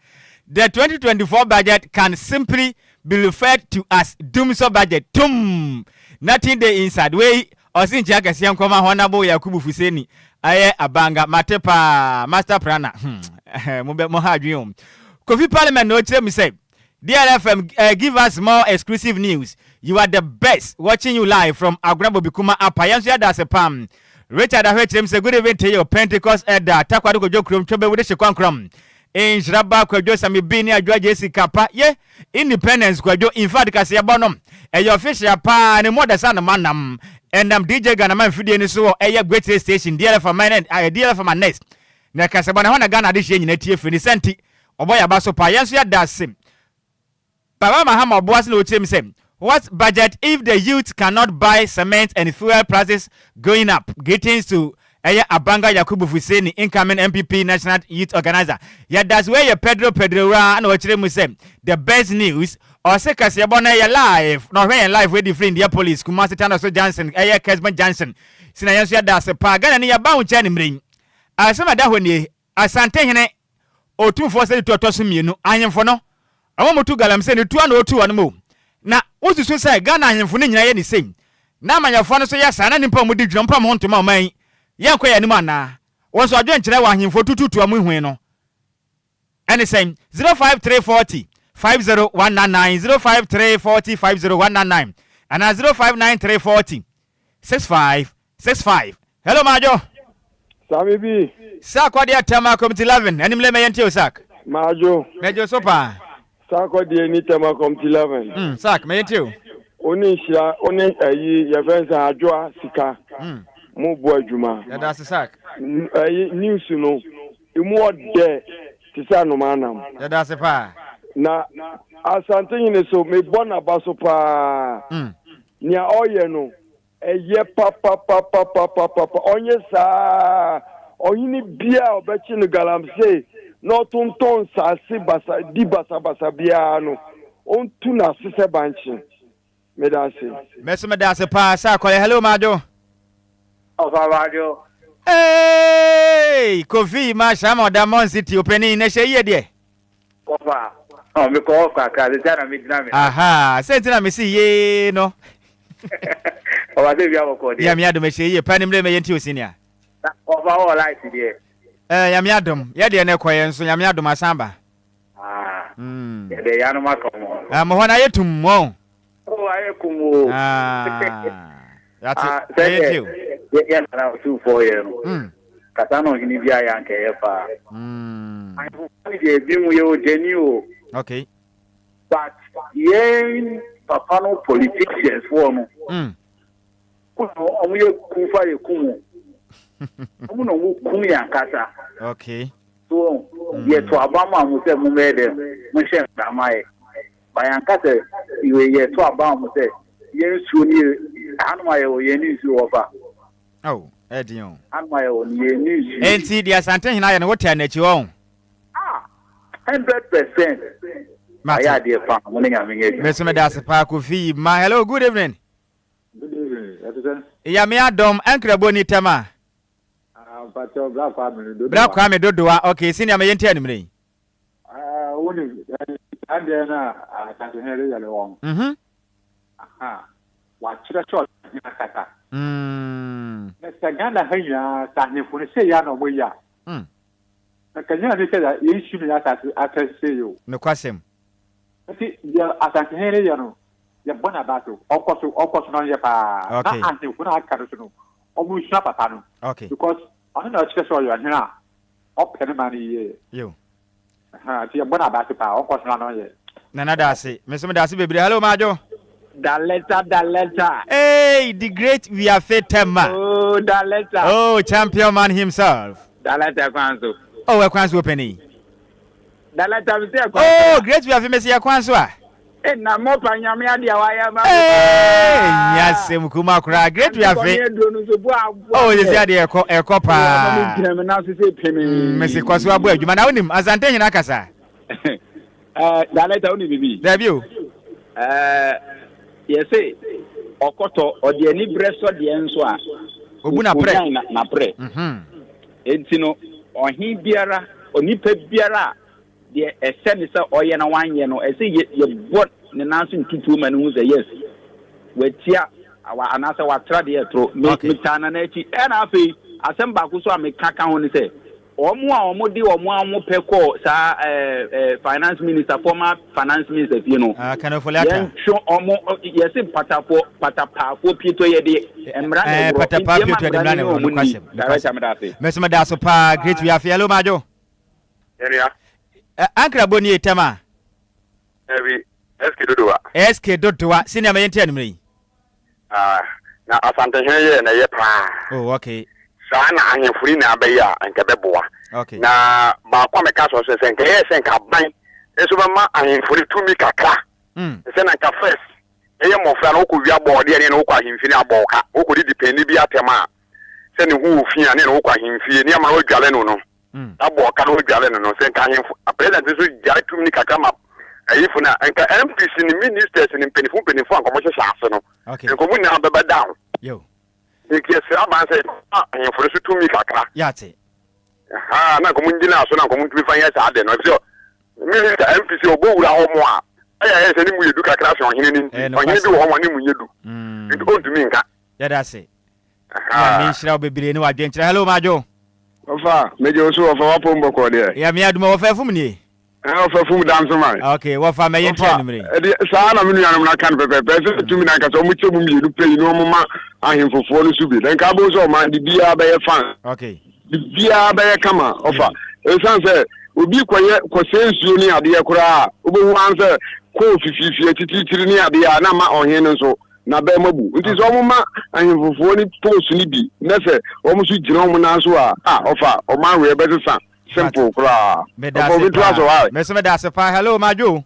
The 2024 budget can simply be referred to as Dumsor budget. Tum! Nothing dey inside. Wei ɔse nkyia kɛseɛ nkɔma Honorable Yakubu Fuseni. Ɛyɛ abanga. Mate paa. Master Prana. Hmm. Mo mo ha adwene o. Kofi Parliament na ɔkyerɛ mu sɛ DLFM uh, give us more exclusive news. You are the best. Watching you live from Agona Bobikuma Apa. Yɛn nso yɛda ase pam. Richard Ahwɛ kyerɛ mu sɛ good evening to you. Pentecost Elder Takwado Kodwo Kurom Twɛbɛwu de hye kwankram. Nhyira ba Kwadwo Sami B ne Adwoa JC Kapa. Ye Independence Kwadwo. In fact kaseɛbɔ no ɛyɛ official paa ne mu ɔda sɛ anoma nam. Ɛnam DJ Ghana man fidie no so wɔ ɛyɛ Great Station DLFM DLFM Annex. Na kaseɛbɔ no ɛhɔ na Ghana adehyeɛ nyinaa tie firi ne sɛ nti Ɔbɔ yɛn aba so paa. Yɛn nso yɛda ase. Baba Mahama Obuasi na ɔkyerɛ mu sɛ, What budget if the youth cannot buy cement and fuel prices going up? Greetings to ɛyɛ Abanga Yakubu Fuseni, incoming NPP National Youth Organizer. Yɛda ase. Wei yɛ Pedro Pedro Wura na ɔkyerɛ mu sɛ, The best news. Ɔse kaseɛbɔ no ɛyɛ live na ɔhwɛ yɛn live wei de firi Indiapolis, Kumasi Tanoso Junction, ɛyɛ Kesben Junction. Si na yɛn nso yɛda ase paa. Ghana ni yɛba wo nkyɛn anwummerɛ yi. Asɛm a ɛda hɔ nie, Asantehene Otumfoɔ Sɛdi tu a ɔtɔ so mmienu, ahemfo no, wɔn a wɔtu galamsey no, tu a na wɔtu wɔn o. Na wosusu sɛ Ghana ahemfo no nyinaa yɛ ne sei, na amanyɔfoɔ no nso yɛ saa, na nnipa a wɔdi dwuma, wɔmpa wɔn ho ntoma ɔman yi, yɛnkɔ yɛn anim anaa? Wɔn nso adwenkyerɛ wɔ ahemfo tututu a wɔhui no ne sɛn? 05340 50199, 05340 50199, anaa 059340 65 65 Hello Maadwo. Sami bi. Sarkodie Tema Committee 11 anim lɛ mɛyɛ ntie o Sark. Maadwo. Mɛgye so paa. Sarkodie ni Tema Committee 11. Mm, Sark mɛyɛ ntie o. Wo ne nhyira wo ne ayi yɛfrɛ sɛ adwoa sika. Mm. Mo bɔ adwuma. Yɛda ase Sark. Ayi news no emu ɔdɛ te sɛ anomaa nam. Yɛda ase paa. Na Asante nyine so mebɔ n'aba so paa. Mm. Nea ɔyɛ no, ɛyɛ papapapapapapa. Ɔnyɛ saa. Ɔhene biara a ɔbɛkye no galamsey na ɔtontɔn nsaase basa di basabasa biara no, ɔntu n'ase sɛ bankye. Meda ase. Me nso meda ase paa sɛ akɔyɛ. Hello Madwo. Ɔfa Madwo. Eeii Kofi Marshall ɔda Mon City opanin na hyɛ yie deɛ. Wɔfa, oh, mekɔ hɔ kakra, sɛ sɛ na megyina me. Aha, sɛ nti na mesi yee no. Ɔfa sɛ wia bɔkɔ deɛ. Nyame adom ɛhyɛ yie pa nimire mɛyɛ nti o senior. Na ɔfa wɔ light deɛ. Eh, Nyame adom, yɛ deɛ no ɛkɔ yɛ nso Nyame adom asan ba. Ah, mm. Yɛ deɛ yanom aka mo. Ah, mo hɔ no ayɛ tum wɔn. Oh, ayɛ kum o. Ah, yate, ah, ɛyɛ nti o. Yɛ nana otumfoɔ yɛ no. Mm. Kasa na ɔhene bi ayɛ anka ɛyɛ paa. Mm. Ahemfo no deɛ ebi mu yɛ ogyani o. Okay. But yɛn papa no politicians foɔ no. Mm. Wɔn yɛ kum fa yɛ kum o. Wɔn na wɔn kum yɛn ankasa. Okay. So mm. yɛ to aba ma wɔn sɛ mo bɛyɛ dɛ mo hyɛ mmara ma yɛ. Ba yɛn ankasa yɛ yɛ to aba wɔn sɛ yɛn nsuo ni hanom ayɛ wɔ yɛn ni nsuo wɔ fa. Oh, ɛden o. Ama yɛ wɔ yɛn ni nsuo. Enti deɛ Asantehene ayɛ no wotaa n'akyi wɔn? Ah, 100%. Mate. Ayɛ adeɛ paa, mo ne Nyame nyɛ adwuma. Me nso meda ase paa Kofi yi ma. Hello, good evening. Good evening, ɛte sɛ? Nyame adom, Ankrabo ni tɛm a. Ah, mpakyɛw, Bra Kwame no, Dodowa. Bra Kwame Dodowa, okay, senior me yɛnti anumere yi. Ah, wonim, saa deɛ no a Asantehene reyɛ no wɔn. Mhm. Aha, wakyerɛ sɛ ɔyɛ ɔhene ankasa. Na sɛ Ghana ha nyinaa, sɛ ahemfo no sei ara na wɔyɛ a, anka nyɛ ade sɛ yɛnsi no yɛn asase asase sei o. Nokwasɛm. Nti deɛ Asantehene reyɛ no, yɛbɔ no aba so. Ɔnkɔ so, ɔnkɔ so na ɔnyɛ paa. Okay. Na ahemfo no a aka no so no, wɔnsua papa no. Okay. Because ɔno na ɔkyerɛ sɛ ɔyɛ ɔhene a ɔpɛ ne man no yie. Yo. Ahaa nti yɛbɔ no abaase paa ɔnkɔ so na no yɛ. Nana daase me nso medaase bebree hello Madwo. Daleta Daleta. Eey the great Wiafe Tema. Oh Daleta. Oh champion man himself. Daleta kwan so. Oh ɛkwan so ɔpɛni. Daleta me se ɛkwan so. Oh great Wiafe me se ɛkwan so a. Nna mɔpa Nyame ade a wayɛ ama me paa. Nyɛ asɛm kuma koraa great wiafe. Oh sisi adeɛ ɛkɔ ɛkɔ paa. Mesi kɔ so abɔ adwuma na wonim Asante hene akasa. Daleta wonim bibi. Dabi o. Yɛse ɔkɔtɔ ɔde ani brɛ sɔ deɛ nso a. Obu na prɛ. Na prɛ. Enti no ɔhen biara onipa biara a Deɛ ɛsɛ ne sɛ ɔyɛ na wanyɛ no, ɛsɛ yɛ yɛbɔ ne nan so ntutuo ma no hu sɛ yes, watia awa anaasɛ watra deɛ ɛtoro. Me okay. metaa Nana akyi. Ɛna afei asɛm baako so a meka ka ho ne sɛ wɔn a wɔde wɔn a wɔn pɛ kɔɔ saa ɛɛ ɛɛ finance minister former finance minister fie no. Ah, yɛntwe wɔn yɛse patafoɔ patapaafoɔ pieto yɛ de mmara na ɛworɔ nti yɛma mmara no ne wɔn ni. Director meda ase. Mɛsɛ meda ase paa great wiafe hello majo. Yɛnua. Ɛ Ankara bo nie tɛm a. Dabi, SK Dodowa. SK Dodowa, senior ma yɛntie anummerɛ yi. Ah, na Asantehene yɛɛ na ɛyɛ paa. Oh, okay. Saa na ahemfo no nyinaa bɛyɛ a, nka ɛbɛboa. Okay. Na baako a meka sɛ ɔsɛ sɛ nka ɛyɛ sɛ nka aban nso bɛma ahemfo no tumi kakra. Sɛ na nka first ɛyɛ mmɔfra no wokɔ wia bɔɔdeɛ ne na wokɔ ahemfie ne abɔ wo ka. Wokɔdidi panin bi atɛm a sɛ ne ho wɔ fi a ne na wokɔ ahemfie ne ama no adwale no no. Na bɔ ɔka na ɔdware no no, sɛ nka ahemfo, president nso gyae tumi no kakra ma ayifo no a, nka MPs ne ministers ne mpanyinfo mpanyinfo a nka wɔhyehyɛ ase no, nka wɔn nyinaa bɛba down. Nti yɛsrɛ aban sɛ ma ahemfo no so tumi kakra. Yɛate. Ha na nka wɔn gyina so na nka wɔn ntumi fa nyɛ saa de no, efisɛ minister MPs ɔbɔ wura hɔ mo a, ɛyɛ ayɛ sɛ ne mu yɛ du kakra sɛ ɔhene no nti, ɔhene bi wɔ hɔ ma ne mu nyɛ du, nti ɔntumi nka. Yɛda ase. Nyame nhyira wo bebree ne w'adwenkyerɛ. Hello Madwo. Wɔfa, megye wo so wɔfa w'apom bɔkɔɔ deɛ. Nyame adom wɔfa afum nie. Ɛɛ wɔfa afum danso man. Ok, wɔfa mɛyɛ nti anumere. Ɛdeɛ saa na me nuanom no aka no pɛpɛɛpɛ sɛ tumi no ankasa wɔn kyɛ mu mmienu pɛ yi na wɔn ma ahemfofoɔ no so bi na nka abom sɛ ɔman de biara bɛyɛ fan. Ok. Biribiara bɛyɛ kama ɔfa. Ɛsiane sɛ obi kɔyɛ kɔsɛe nsuo ne adeɛ koraa a, wobɛhu ara sɛ kɔɔ fififi atitirikyiri ne adeɛ a na ama ɔhene no nso n'abam abu. Nti sɛ wɔma ahemfofoɔ no post no bi na sɛ wɔn nso gyina wɔn nan so a, a ɔfa ɔman wei ɛbɛsesa simple koraa. Meda ase paa. Me nso meda ase paa. Hello, Madwo.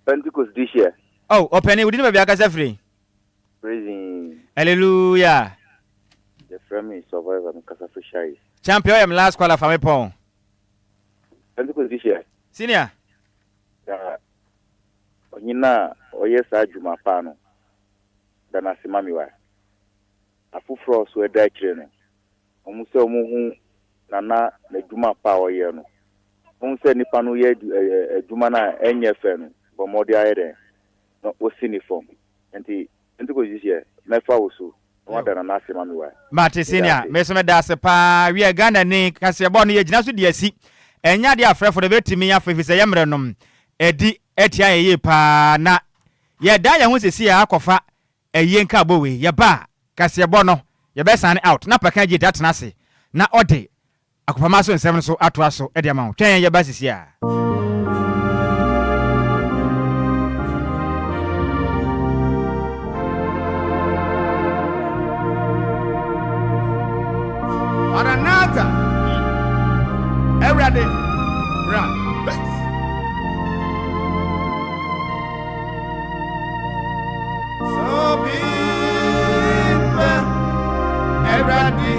Pentecost this year. Oh, ɔpɛni, wodi ne baabi akasa firi? Hallelujah. Yɛfrɛ me Survivor, mekasa firi Shires. Champion ɔyɛ me last caller fa me pɔn. Ɛnti kɔsi hyɛ. Senior. Na ɔhene a ɔyɛ saa adwuma paa no, da no ase ma me wae. Afoforɔ nso ɛda akyire no, wɔn sɛ wɔhu Nana n'adwuma pa a ɔyɛ no, wɔhu sɛ nipa no yɛ adwuma no a ɛnyɛ fɛ no, bɔ mmɔden ayɛ dɛn na wɔsi ne fam. Nti, nti kɔsi hyɛ, mɛfa wo so na wada Nana ase ma me wae. Mate Meda senior, ase. me nso meda ase paa. Wiɛ, Ghana ni, kaseɛbɔ no yɛgyina so de asi. Ɛnyɛ adeɛ a afrɛfo no bɛtumi afa ɛfiri sɛ yɛn mmerɛ nom adi atia yɛn yie paa na yɛdan yɛn ho seesei ara akɔfa ayie nkaabɔ wei. Yɛba a, kaseɛbɔ no yɛbɛsane out na Pakan Gyate atena ase na ɔde Akopama so nsɛm no so atoa so de ama wo. Twɛn yɛn yɛba sisi a. Maranatha, Awurade, bra. So bi mma Awurade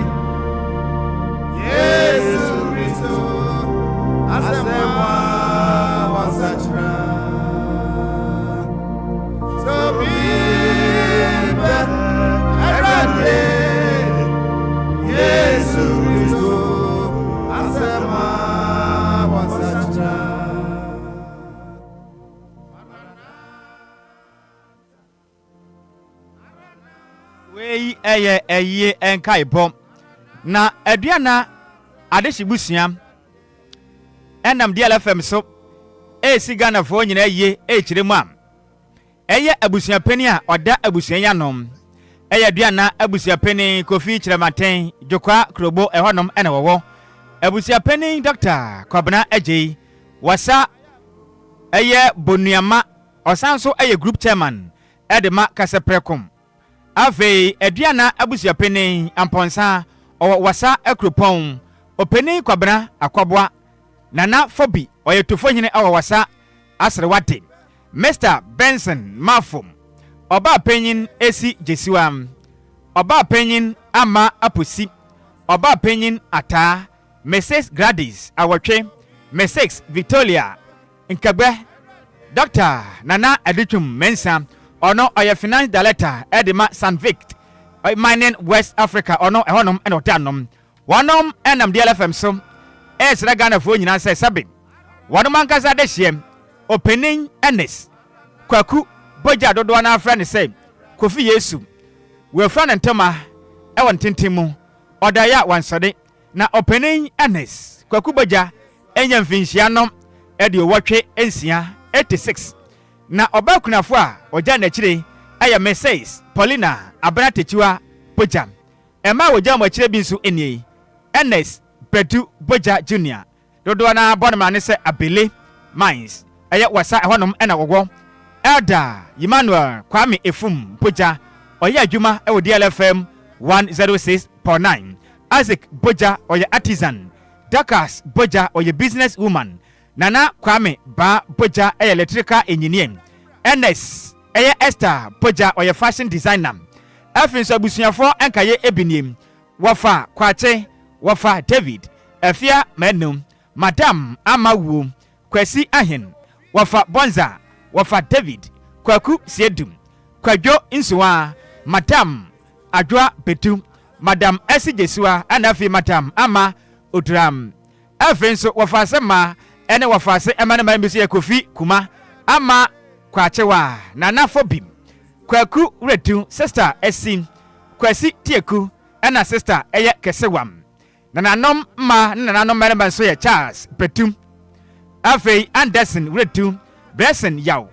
Yesu Kristo asɛm a wɔasakyera. So bi mma Awurade Yesu Kristo asɛm a wɔasakyera. Wei yɛ ayie nkaebɔ. Na Aduana Adehye Busua nam DLFM so resi Ghanafoɔ nyinaa yie rekyerɛ mu a, ɛyɛ abusuapanin a ɔda abusua yi ano. Ɛyɛ Aduana abusuapanin Kofi Kyerɛmanten, Dwokwaa Kurobo ɛhɔnom na wɔwɔ. Abusuapanin Dɔkta Kwabena Agyei, Wassa ɛyɛ Bonuama Ɔsan nso yɛ Group Chairman de ma Kasaprɛko. Afei Aduana abusuapanin Amponsah, ɔwɔ Wassa Akuropɔn. Ɔpanin Kwabena Akwaboa, Nana Fobi, ɔyɛ Tofohene wɔ Wassa Aserewade. Mister Benson Marfom, Ɔbaapanyin Esi Gyesiwa, Ɔbaapanyin Ama Aposi, Ɔbaapanyin Ataa, Mrs Gladys Awɔtwe, Mrs Victoria Nkagbɛ, Dɔkta Nana Adutwum Mensah, ɔno ɔyɛ Finance Director de ma Sandvik Mining West Africa, ɔno ɛhɔnom na ɔda ano. Wɔnom nam DLFM so resrɛ Ghanafoɔ nyinaa sɛ sɛbe wɔnom ankasa adehyeɛ Ɔpanin Ernest Kwaku Bogya a dodoɔ no ara frɛ no sɛ Kofi Yesu, wafura ne ntoma wɔ ntenten mu, ɔdaeɛ a wansɔre. Na Ɔpanin Ernest Kwaku Bogya anya mfinhyia no 86, 86, na ɔbaa kunafo a ɔgyaa n'akyire yɛ Mrs. Paulina Abena Takyiwa Bogya. Mma a wɔgyaa wɔn akyire bi nso nie, Ernest Badu Bogya Junior, dodoɔ no ara bɔ no mmara ne sɛ Abele Mines, ɛyɛ Wassa ɛhɔnom na wɔwɔ, Elder Emmanuel Kwame Efum Bogya, ɔyɛ adwuma wɔ DLFM 106.9, Isaac Bogya, ɔyɛ artisan, Dorcas Bogya ɔyɛ business woman, Nana Kwame Baa Bogya yɛ electrical engineer, Ernest yɛ Esther Bogya ɔyɛ fashion designer. Afei nso abusuafoɔ nkaeɛ bi nie, Wɔfa Kwakye, Wɔfa David, Afia Manu, Madam Ama Wuo, Kwasi Ahen, Wɔfa Bonza, Wɔfa David, Kwaku Siedu, Kwadwo Nsuaa, Madam Adwoa Bedu, Madam Asi Gyesua ɛna afei Madam Ama Oduram. Afei nso wɔfaase mmaa ɛne wɔfaase mmarima bi nso yɛ Kofi Kuma, Ama Kwakyewa, Nana Fobim, Kwaku Wuredu, Sister Asi, Kwasi Tieku ɛna Sister ɛyɛ Kɛsewam. Nananom mmaa ne nananom mmarima nso yɛ Charles Bedu, afei Anderson Wiredu, Blessing Yaw,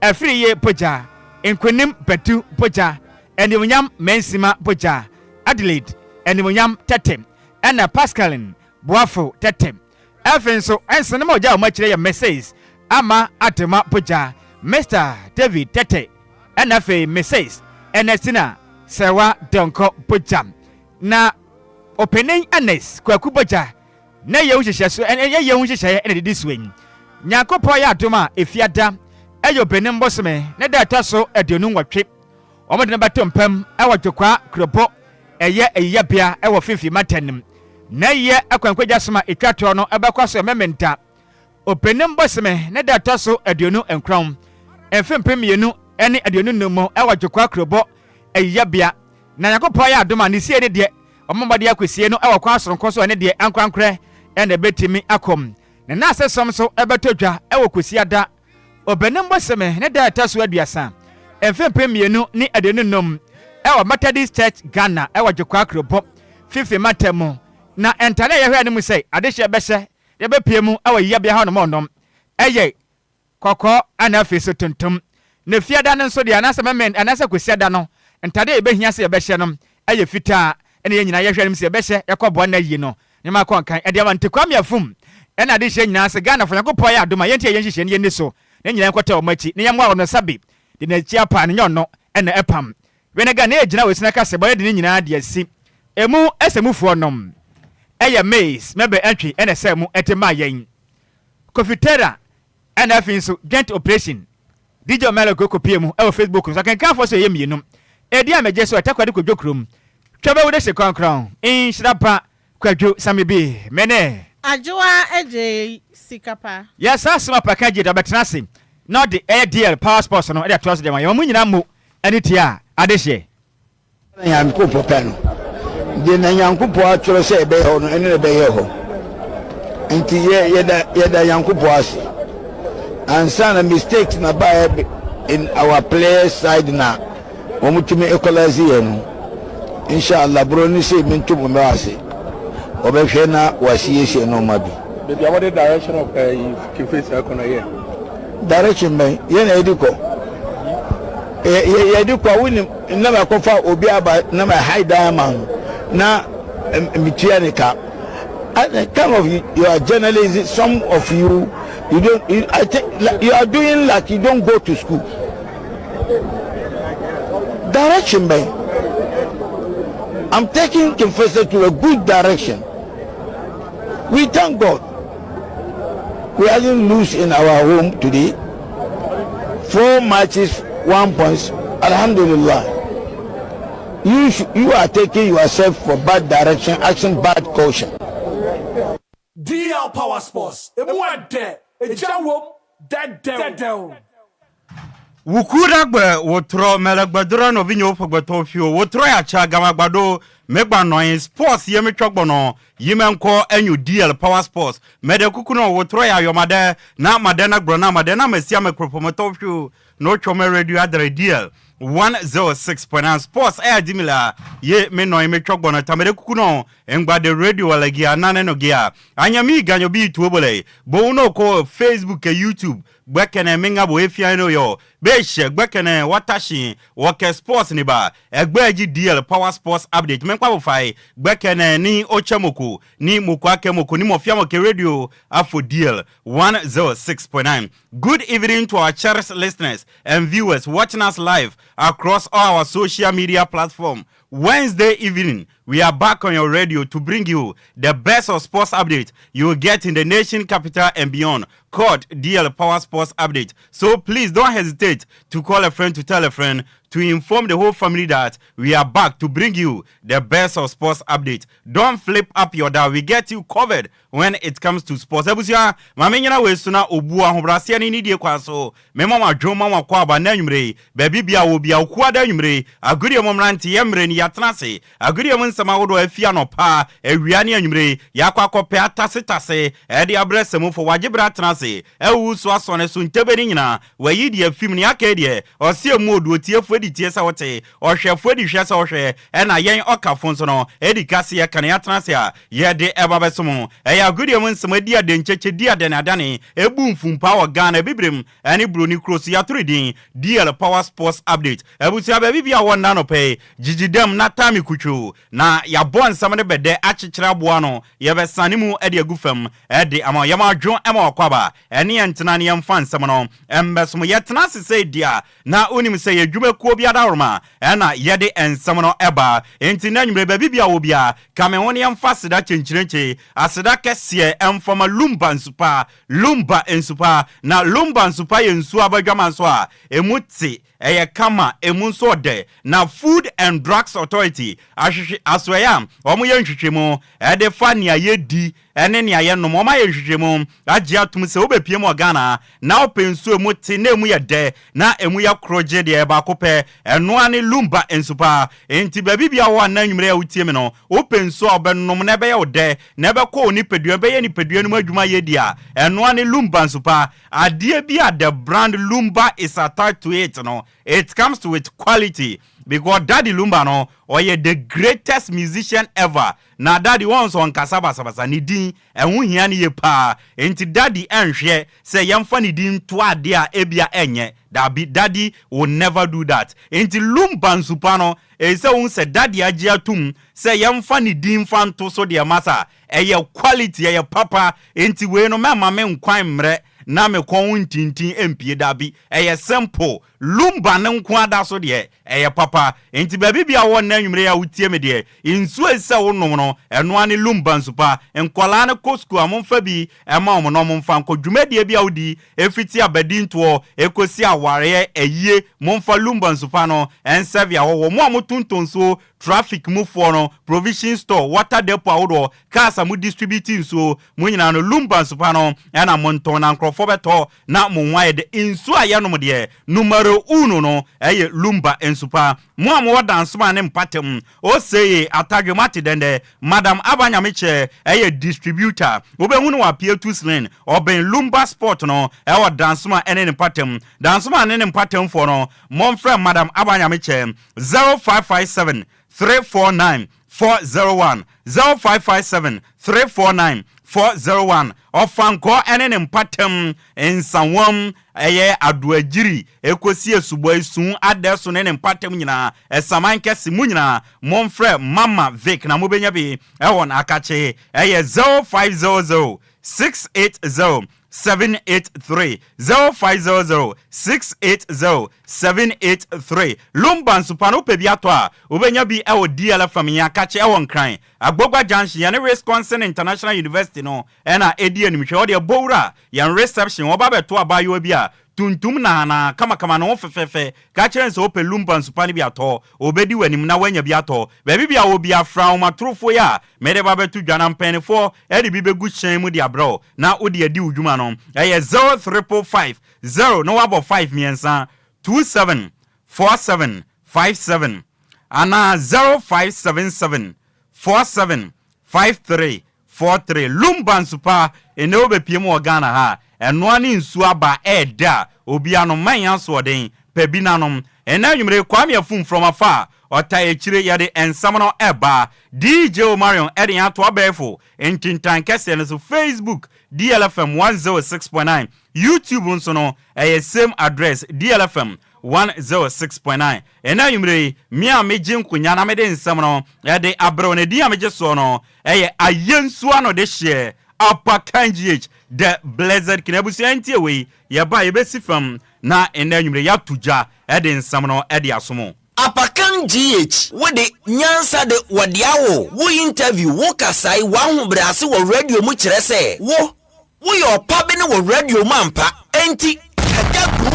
Afriyie Bogya, Nkonim Badu Bogya, Animuonyam Mansima Bogya, Adelaide Animuonyam Tɛtɛ, ɛna Pascaline Boafo Tɛtɛ. Afei nso, nsenom a wɔgyaa wɔn akyire yɛ Mrs. Ama Adema Bogya, Mister David Tɛtɛ, ɛna afei Mrs. Ernestina Serwa Donkor Bogya. Na Ɔpanin Ernest Kwaku Bogya na ɛyɛ ho nhyehyɛso ɛyɛ yei ho nhyehyɛeɛ na ɛdidi soɔ yi. Nyankopɔn yɛ adom a Efiada ɛyɛ Ɔbɛnem bosome ne da ɛtɔ so 28. Wɔde no bɛto mpam wɔ Dwokwaa Kurobo ɛyɛ ayiyɛbea wɔ Finfin mantam no mu. N'ayiyɛ akwankwagya som a etwa toɔ no bɛkɔ so Memenda, Obenim bosome ne da ɛtɔ so 29, mfe 2025 mu wɔ Dwokwaa Kurobo ayiyɛbea. Na Nyankopɔn ayɛ adom a ne sie no deɛ, wɔmmɔ mmɔden akɔsie no wɔ kwan soronko so a ɛne deɛ ankorankorɛ na ɛbɛtumi akɔ mu. Ne n'ase som nso bɛtɔ dwa wɔ Kwasiada, Ɔbɛnem bosome ne da a ɛtɔ so 30, mfe 2025 wɔ Methodist Church Ghana wɔ Dwokwaa Kurobo, Fifi mantam mu. Na ntade a yɛhwɛ anim sɛ adehyeɛ bɛhyɛ de abɛpue mu wɔ yiyɛbea hɔnom no yɛ kɔkɔɔ ɛna afei nso tuntum. Na Fiada no nso deɛ, anaasɛ Memen anaasɛ Kwasiada no, ntade a yɛbɛhia sɛ yɛbɛhyɛ no yɛ fitaa, ɛna yɛn nyinaa yɛhwɛ anim sɛ yɛbɛhyɛ yɛkɔboa nna yie no. Nneɛma akɔ nkan ɛde ama nti Kwame Afum ɛna adehyeɛ nyinaa sɛ Ghanafoɔ Nyankopɔn ayɛ adom a yɛnti yɛn nhyehyɛɛ no yɛnni so na yɛn nyinaa yɛnkɔtɛ wɔn akyi na yɛmmoa wɔn no sabi de n'akyi apa no nyɛ ɔno ɛna ɛpam Wɛn aga na yɛgyina wɔ esina kase bɔ yɛde ne nyinaa de asi emu ɛsɛ mufoɔ nom ɛyɛ maize mɛbɛ ɛntwe ɛna ɛsɛ mu ɛde maa yɛn Kofi Tera Ɛna afei nso joint operation DJ Omelo kɔ pie mu ɛwɔ Facebook no so akenkanfoɔ so ɛyɛ mmienu. Edin a megye so Ɛtakoradi Kwadwo kurom. Twa bɛwu de hye krɔnkrɔn. Nhyira ba Kwadwo Sami bi me ne. Adwoa agye sika pa. Yɛ saa soma pa ka gye de ɔbɛtena ase na ɔde ɛyɛ DL Power Sports no de atoa so de ama yɛn. Mo nyinaa mo ani tua adehyeɛ. Na Nyankopɔn pɛ no, deɛ na Nyankopɔn atwerɛ sɛ ɛbɛyɛ hɔ no, ɛno na ɛbɛyɛ hɔ. Nti yɛ yɛda yɛda Nyankopɔn ase. Ansa na mistakes na baeɛ in our players side na wɔn tumi equalize yɛ no. Inshallah bro ne sei mento mo mmerɛ ase. Wɔbɛhwɛ na wɔasiesie nneɛma bi. Baabi a wɔde direction of ɛyi eh, Kefesi akɔ no yɛ. Direction bɛn yɛn na yɛde kɔ. Yɛ yɛ yɛde kɔ a wonim. Na makɔfa obi aba na ma hide dan ama no na metua ne ka. And kind of you are journalism, some of you, you don't, you, I think like, you are doing like you don't go to school. Direction, man. I'm taking Confessor to a good direction. We thank God. We didn't lose in our home today. Four matches, 1 point. Alhamdulillah. You are taking yourself for bad direction, action bad caution. DL Power Sports, emu ɛdɛ, egya wom, dɛdɛw. Wuku ɖagbe wòtrɔ mele gbedrɔ nɔvinyewo ƒe gbetɔwo fiwo wòtrɔ ya tsa gamagba ɖo megba nɔ anyi sports ye metsɔ gbɔnɔ yi me ŋkɔ enyo DL Power Sports meɖe kuku nɔ wòtrɔ ya yɔ maɖe na maɖe na gblɔ na maɖe na ame sia ame kple ƒometɔwo fiwo ne wotsɔ me radio adre DL 106.9 Sports eya di mi lea ye menɔ anyi metsɔ gbɔnɔ ta meɖe kuku nɔ ŋgba ɖe radio le gia nane nɔ gia anya mi ganyo bi tuwo bole boŋ ne wokɔ Facebook YouTube gbɛkɛnɛ mi ŋa bo efia no yɔ be se gbɛkɛnɛ watashi wɔkɛ sports ni ba ɛgbɛ dzi DL Power Sports update mɛnkpa bo fa yi gbɛkɛnɛ ni otse moko ni moko ake moko ni mɔfia mɔke radio afo DL 106.9. Good evening to our cherished listeners and viewers watching us live across all our social media platform. Wednesday evening, we are back on your radio to bring you the best of sports update you will get in the nation capital and beyond, called DL Power Sports Update. So please don't hesitate to call a friend, to tell a friend, to inform the whole family that we are back to bring you the best of sports update. Don't flip up your dial. We get you covered when it comes to sports. Ebusua, maame nyina wei so na obu ahobrɛaseɛ ne nidie kwan so. Mema mo adwo ma mo akɔ aba na anwummere yi, baabi bia wɔ bia okua da anwummere yi, agodie mu mmerante yɛ mmerɛ ni yɛatena ase. Agodie mu nsɛm ahodoɔ afi anɔpa, awia ne anwummere yi, yɛakɔ akɔpɛ atasetase ɛde abrɛ sɛmufo wagye berɛ atena ase ɛwu so asɔne so ntɛbɛ ne nyinaa wayi deɛ fim ne aka deɛ ɔse emu odu otiefoɔ adi tie sɛ wote ɔhwɛfoɔ adi hwɛ sɛ ɔhwɛ ɛna yɛn ɔkafo nso no ɛdi kase yɛka ne yɛatena ase a yɛde ɛba bɛsom ɛyɛ agodie mu nsɛm adi ade nkyɛkyɛ di adane ebu mfumpa wɔ Ghana bibirem ɛne buroni kuro so yɛatoro din DL Power Sports Update. Abusua, baabi bi a wɔ nna nɔpɛ yi gyigyi dɛm na taame kutwo na yɛabɔ nsɛm no bɛdɛ akyekyere aboa no yɛbɛsane mu de agu fam ɛde ama yɛma adwo ma wakɔ ɛne yɛn ntena ne yɛmfa nsɛm no mbɛsom yɛtena ase sɛ di a na wonim sɛ yɛ dwumakuo bi adaworoma ɛna yɛde nsɛm no ɛba. Enti na nwumere baabi bi a wɔ bia ka me ho ne yɛmfa aseda kyenkyerenkye aseda kɛseɛ ɛmfama Lumba nsupa. Lumba nsupa na Lumba nsupa yɛ nsuo abadwama nso a ɛmu te. Ɛyɛ kama, emu nso ɔdɛ. Na Food and Drugs Authority ahwehwe asoɛe a wɔyɛ nhwehwɛmu de fa nea yɛdi ne nea yɛnom. Wɔayɛ nhwehwɛmu agye atom sɛ wobɛpue mu wɔ Ghana na wopɛ nsuo a emu te na emu yɛ dɛ na emu yɛ korogye deɛ, ɛyɛ baako pɛ. Ɛno ara ne Lumba nsu pa. Enti baabi biara wɔ a nnɛ anwummere yi a wotie me no, wopɛ nsuo a wobɛnom na ɛbɛyɛ wo dɛ na ɛbɛkɔ wo nipadua mu, ɛbɛyɛ nipadua no mu adwuma yie deɛ a, ɛno ara ne Lumba nsu pa. Adeɛ bi a the brand Lumba is attached to it no, it comes with quality because Daddy Lumba no, ɔyɛ the greatest musician ever. Na Daddy wɔn nso ɔnkasa basabasa, ne din, ɛho hia no yie paa. Enti Daddy ɛnhwɛ sɛ yɛmfa ne din nto adeɛ a ebia ɛnyɛ. Dabi, Daddy will never do that. Enti Lumba nsupa no, ɛsɛ sɛ wohu sɛ Daddy agye atum sɛ yɛmfa ne din mfa nto so deɛ masa, ɛyɛ quality, ɛyɛ papa. Enti wei no mɛmma me nkwan mmrɛ na me kɔn ho ntintin mpue, dabi, ɛyɛ simple. Lumba no nko ara da so deɛ, ɛyɛ papa. Enti baabi biara wɔ nnɛ anwummere yi a wotie me deɛ, nsuo a ɛsɛ sɛ wonom no, ɛno ara ne Lumba nsu pa. Nkwadaa no kɔ sukuu a, momfa bi mma wɔn na wɔmfa nkɔ. Dwumadie bi a wodi, ɛfiti abadintoɔ kɔsi awareɛ, ayie, momfa Lumba nsu pa no nsɛve ahɔhoɔ. Mo a motontɔn nsuo, traffic mu foɔ no, provision store, water depot ahodoɔ, cars a mo distribute nsuo, mo nyinaa no Lumba nsu pa no na montɔn na nkorɔfoɔ bɛtɔ na mo ho ayɛ dɛ. Nsuo a yɛnom deɛ, numero uno no ɛyɛ Lumba nsu pa. Mo a mowɔ Dansoman ne mpatam, Oseye, Atadwe, moate dɛn dɛ? Madam Aba Nyamekyɛ ɛyɛ distributor, wobɛhu no wɔ Apietus Lane, ɔbɛn Lumba Sport no ɛwɔ Dansoman ɛne ne mpatam. Dansoman ne ne mpatamfoɔ no, momfrɛ Madam Aba Nyamekyɛ 0557 349 401, 0557 349 401. Ɔfankɔɔ ne ne mpatam nsawam ɛyɛ Adoagyiri ɛkɔsi Asubɔ Esu Adɛso ne ne mpatam nyinaa, Ɛsaman kɛse mu nyinaa momfrɛ Mama Vic na mobɛnya bi ɛwɔ n'akakye ɛyɛ 0500 680 783 0500 680 783 Lumba nsupa no wopɛ bi atɔ a, wobɛnya bi wɔ DLFM yɛn akakye ɛwɔ Nkran, Agbogba Junction, yɛne Wisconsin International University no na ɛdi animhwɛ. Wo deɛ bɔ wura yɛn reception, wɔba bɛto abaayewa bi a tuntum nahanaa, kamakama, ne ho fɛfɛɛfɛ. Ka kyerɛ no sɛ wopɛ Lumba nsupa no bi atɔ. Ɔbɛdi w'anim na woanya bi atɔ. Baabi biara wɔ biara, fra ahomatorofoɔ yi a mede ba bɛto dwa na mpaninfoɔ de bi bɛgu hyɛn mu de abrɛ wo na wode adi wo dwuma no. Ɛyɛ zero triple 5 0 na woabɔ 5 mmiɛnsa, 2 7 4 7 5 7 anaa 0577 4 7 5 3 43 Lumba nsu pa nnɛ wobɛpie mu wɔ Ghana ha a, ɛnoa ne nsuo aba ɛɛdɛ a obia nom, ma nyɛ asoɔden, pɛ bi na nom. Ɛnnɛ anwummere yi Kwame Afum from Afar, ɔtae akyire yɛde nsɛm no ɛba. DJ Omarion ɛde yɛn ato abɛɛfo ntintan kɛseɛ no so, Facebook DLFM 106.9, YouTube nso no ɛyɛ same address DLFM 106.9. Ɛnnɛ anwummere yi, me a megye nkonya na mede nsɛm no de abrɛ wo no, edin a megye soɔ no yɛ Ayensu Ano Dehyeɛ Apakan GH, The Blessed King. Abusua ntie wei, yɛba a yɛbɛsi fam na ɛnnɛ anwummere yɛato gya de nsɛm no de aso mo. Apakan GH, wo de, nyansa de, wɔde awo wo, interview, wo kasae, w'ahobrɛase wɔ radio mu kyerɛ sɛ wo, Woyɛ ɔpabene wɔ radio mu ampa, enti kagya gu.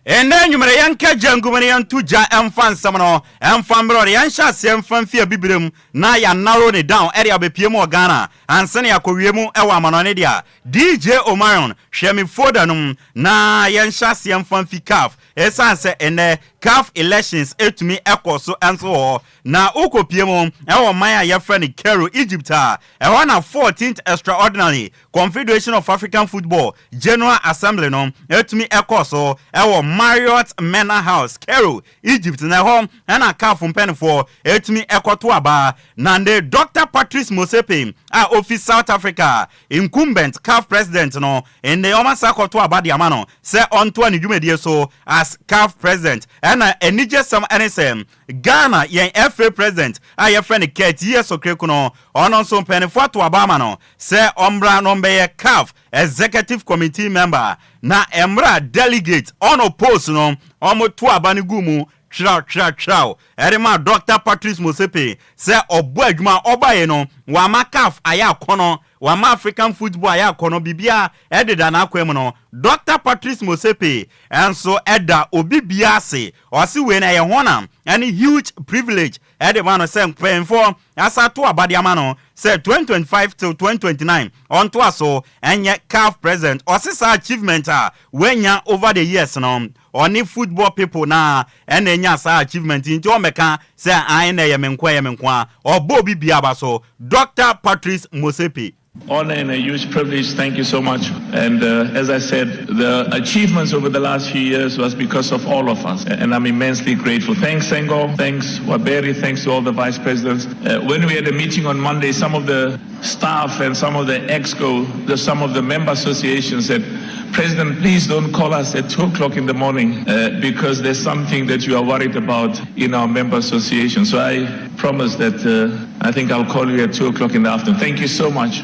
Ɛnnɛ anwummere yɛnka gya ngu mu na yɛnto gya mfa nsɛm no mfa mmerɛ ɔde yɛnhyɛ aseɛ mfa mfi abibirem na yɛ narrow ne down ɛde abɛpie mu wɔ Ghana ansa na yɛakɔwie mu wɔ amanɔne deɛ a DJ Omarion hwɛ me folder no mu na yɛnhyɛ aseɛ mfa mfi caf ɛsiane sɛ ɛnnɛ caf elections ɛtumi ɛkɔ so nso wɔ hɔ na wokɔpie mu ɛwɔ man a yɛfrɛ no Cairo Egypt a ɛhɔ na 14th extraordinary Confederation of African Football General Assembly no tumi kɔɔ so wɔ Marriott Mena House, Cairo, Egypt, na ɛhɔ na CAF mpaninfoɔ tumi kɔto aba. Na nde Dɔkta Patrice Motsepe a ofi South Africa, incumbent CAF President no, nde wɔasan akɔto aba de ama no sɛ ɔntoa ne dwumadie so as CAF President. Ɛna anigyesɛm ne sɛ Ghana yɛn FA President a yɛfrɛ no Kurt Yieso Kreku no, ɔno nso mpaninfoɔ ato aba ama no sɛ ɔmmra na ɔmbɛyɛ CAF Executive Committee member, na mmerɛ a delegate unopposed no wɔto aba no guu mu tweraw tweraw tweraw de maa Dɔkta Patrice Motsepe sɛ ɔbɔ adwuma a ɔbaeɛ no wama CAF ayɛ akɔnɔ. Wama African football ayɛ akɔnɔ, biribiara deda n'akwan mu no, Dɔkta Patrice Motsepe nso da obi biara ase. Ɔse wei no ɛyɛ honour ne huge privilege de ma no sɛ mpanyinfoɔ asa ato aba de ama no sɛ 2025 till 2029 ɔntoa so nyɛ CAF president. Ɔse saa achievement a wanya over the years no, ɔne football people no ara na anya saa achievement yi nti ɔmmɛka sɛ ae na ɛyɛ me nko ɛyɛ me nko ara. Ɔbɔ obi biara aba so. Dɔkta Patrice Motsepe. Honor and a huge privilege. Thank you so much. And uh, as I said, the achievements over the last few years was because of all of us. And I'm immensely grateful. Thanks, Sengo. Thanks, Waberi. Thanks to all the vice presidents. Uh, when we had a meeting on Monday, some of the staff and some of the exco, the, some of the member associations said, President, please don't call us at 2 o'clock in the morning uh, because there's something that you are worried about in our member association. So I promise that uh, I think I'll call you at 2 o'clock in the afternoon. Thank you so much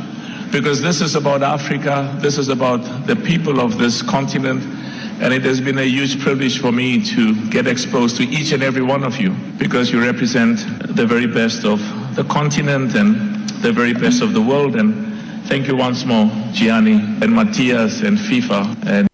because this is about Africa, this is about the people of this continent. And it has been a huge privilege for me to get exposed to each and every one of you because you represent the very best of the continent and the very best of the world. And thank you once more, Gianni and Matthias and FIFA. And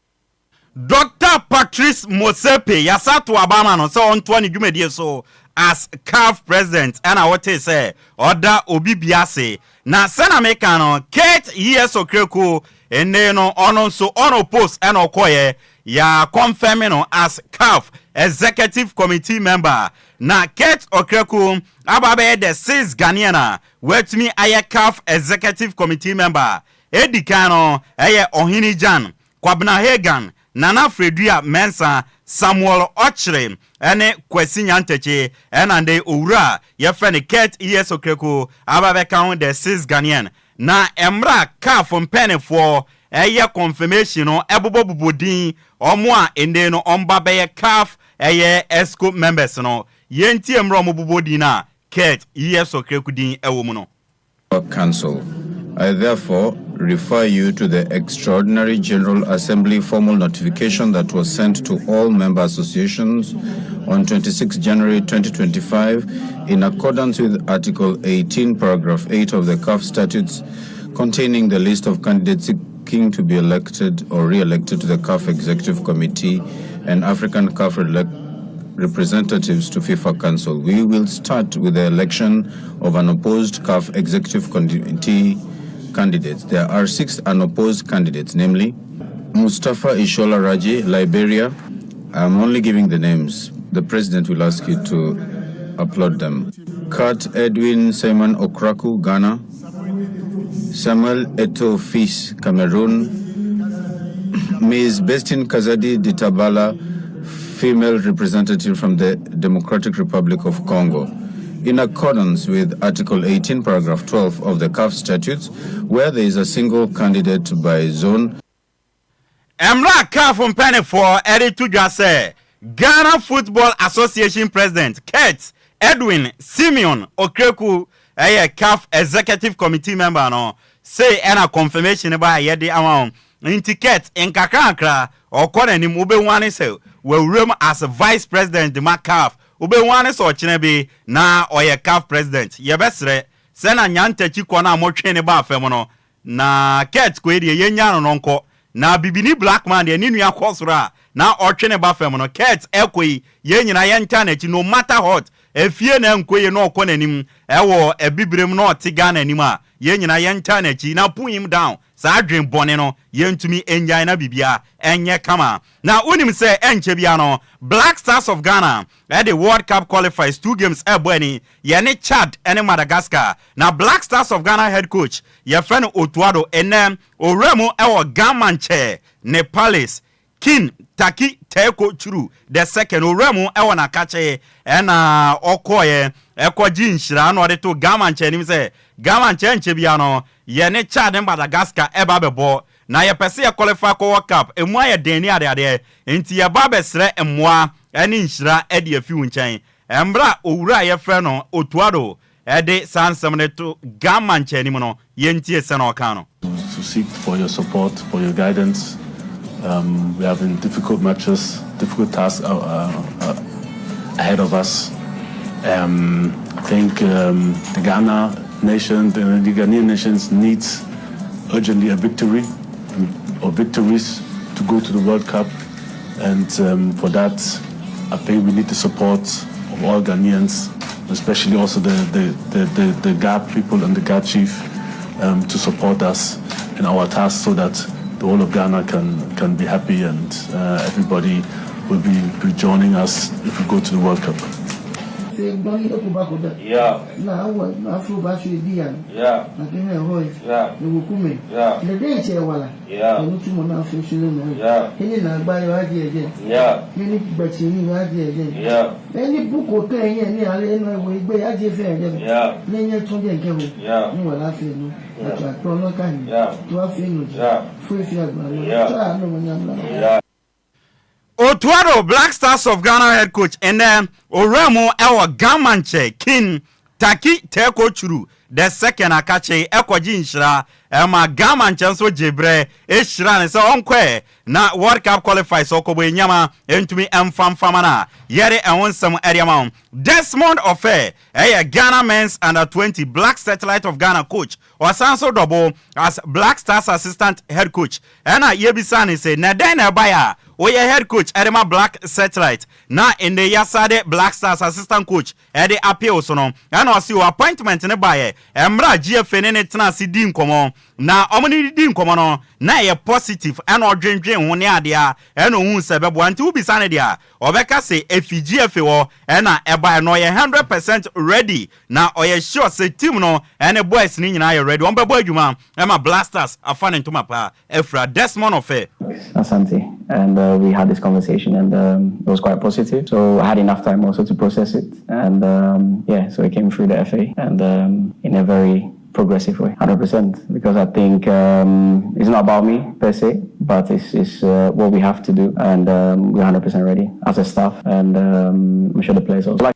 Dɔkta Patrice Motsepe yɛasa ato aba ama no sɛ ɔntoa ne dwumadie so as CAF President ɛna wotee sɛ ɔda obi bia ase. Na sɛna meka no Kate ES Okraku nnee no ɔno nso unopposed ɛna ɔkɔeɛ yɛ confirm no as CAF Executive Committee member. Na Kate Okraku aba abɛyɛ the sixth Ghanaian a watumi ayɛ CAF Executive Committee member. Edi kan no ɛyɛ Ɔhene Gyan Kwabena Hagan, Nana Fredua Mensah, Samuel Ɔkyere ne Kwasi Nyantakyi ɛna ndɛ owura a yɛfrɛ no Kurt E.S. Okraku aba abɛka ho the sixth Ghanaian. Na mmerɛ a CAF mpɛnefoɔ ɛyɛ confirmation no ɛbobɔ bobɔ din wɔn a ndɛ no wɔn ba bɛyɛ CAF ɛyɛ Exco members no, yɛntie mmerɛ wɔn bobɔ din no a Kurt E.S. Okraku din ɛwɔ mu no. Council. I therefore refer you to the Extraordinary General Assembly formal notification that was sent to all member associations on 26 January 2025 in accordance with Article 18, paragraph 8 of the CAF statutes containing the list of candidates seeking to be elected or re-elected to the CAF Executive Committee and African CAF representatives to FIFA Council. We will start with the election of unopposed CAF Executive Committee candidates. There are six unopposed candidates, namely Mustafa Ishola Raji, Liberia. I'm only giving the names. The president will ask you to applaud them. Kurt Edwin Simon Okraku, Ghana. Samuel Eto'o Fils, Cameroon. Ms. Bestin Kazadi Ditabala, female representative from the Democratic Republic of Congo. In accordance with Article 18, paragraph 12 of the CAF statutes, where there is a single candidate by zone, Mmerɛ a CAF mpaninfoɔ de to dwa sɛ Ghana Football Association President Kurt Edwin Simeon Okraku yɛ CAF Executive Committee member no, sei na confirmation no ba a yɛde ama wo. Nti Kurt, nkakrankra ɔkɔ n'anim, wobɛhu ara ne sɛ wawura mu as Vice President de ma CAF, wobɛhu ara ne sɛ ɔkyena bi na ɔyɛ CAF President. Yɛbɛsrɛ sɛ na Nyantakyi kɔ no a motwee no baa fam no, Na Kurt koe deɛ yɛnnya no no nkɔ. Na bibini black man deɛ ne nua kɔ soro a na ɔtwe ne ba fam no Kurt ɛkɔ yi yɛn nyinaa yɛntaa n'akyi no matter what efie na ɛnkɔ yie na ɔkɔ n'anim ɛwɔ abibirem na ɔte Ghana anim a yɛn nyinaa yɛntaa n'akyi na pull him down saa adwen bɔne no yɛntumi nnyae na biribiara ɛnyɛ kama Na wonim sɛ ɛnkyɛ biara no Black Stars of Ghana ɛde World Cup qualifies two games ɛrebɔ ani yɛne Chad ɛne Madagascar Na Black Stars of Ghana head coach yɛfrɛ no Otto Addo nnɛ owura mu wɔ Gamankyɛ ne Palace King Taki Teiko Churu the second owura mu wɔ n'akakye ɛna ɔkɔeɛ ɛkɔgye nhyira na ɔde too Gamankyɛ anim sɛ Gamankyɛ nkyɛ biara no yɛne Chad ne Madagascar ɛba abɛbɔ na yɛpɛ sɛ yɛ qualify kɔ World Cup ɛmu ayɛ den ne adeadeɛ nti yɛba abɛsrɛ mmoa ne nhyira de afi wo nkyɛn. Mmerɛ a owura a yɛfrɛ no Otto Addo de saa nsɛm no to Gama nkyɛn anim no, yɛntie sɛnea ɔkaa no. To seek for your support, for your guidance. Um, we have in difficult matches, difficult tasks uh, uh, uh, ahead of us. Um, I think um, the Ghana nation, the, the Ghanaian nations needs urgently a victory or victories to go to the World Cup. And um, for that, I think we need the support of all Ghanaians, especially also the, the, the, the, the GAP people and the GAP chief um, to support us in our task so that the whole of Ghana can, can be happy and uh, everybody will be, be joining us if we go to the World Cup. Otto Addo, Black Stars of Ghana head coach, ɛnnɛ owura mu wɔ Gamankyɛ King Taki Teiko Churu the second akakye kɔgye nhyira ma Gamankyɛ nso gye berɛ hyira no sɛ ɔnkɔɛ na World Cup qualifies ɔkɔbɔ nyama ntumi mfa mfama no a yɛde ɛho nsɛm de ama wo. Desmond Ofei ɛyɛ Ghana Men's Under 20 Black Satellite of Ghana coach. Ɔsan nso dɔbo as Black Stars assistant head coach. Ɛna yɛbisaa no se, na dɛn na ɛbaeɛ a woyɛ head coach de ma Black Satellite na nnɛ yi asan de Black Stars assistant coach de apee wo so no? Ɛna ɔse o, appointment no baeɛ mmerɛ a GFA ne no tenaa ase dii nkɔmmɔ. Na wɔne no dii nkɔmmɔ no, na ɛyɛ positive ɛna ɔdwendwen ho ne adeɛ a ɛna ohuu sɛ ɛbɛboa. Nti wobisa no deɛ a, ɔbɛka se efi GFA hɔ ɛna ɛbaeɛ na ɔyɛ 100% ready na ɔyɛ sure sɛ team no ɛne boys no nyinaa yɛ ready, wɔbɛbɔ adwuma ma Blasters afa ne ntoma pa afira. Desmond Ofeh. Asante and we had this conversation and it was quite positive so I had enough time also to process it and yeah so it came through the FA and in a very progressive way 100% because I think um, it's not about me per se but it's, it's uh, what we have to do and um, we're 100% ready as a staff and um, I'm sure the players also like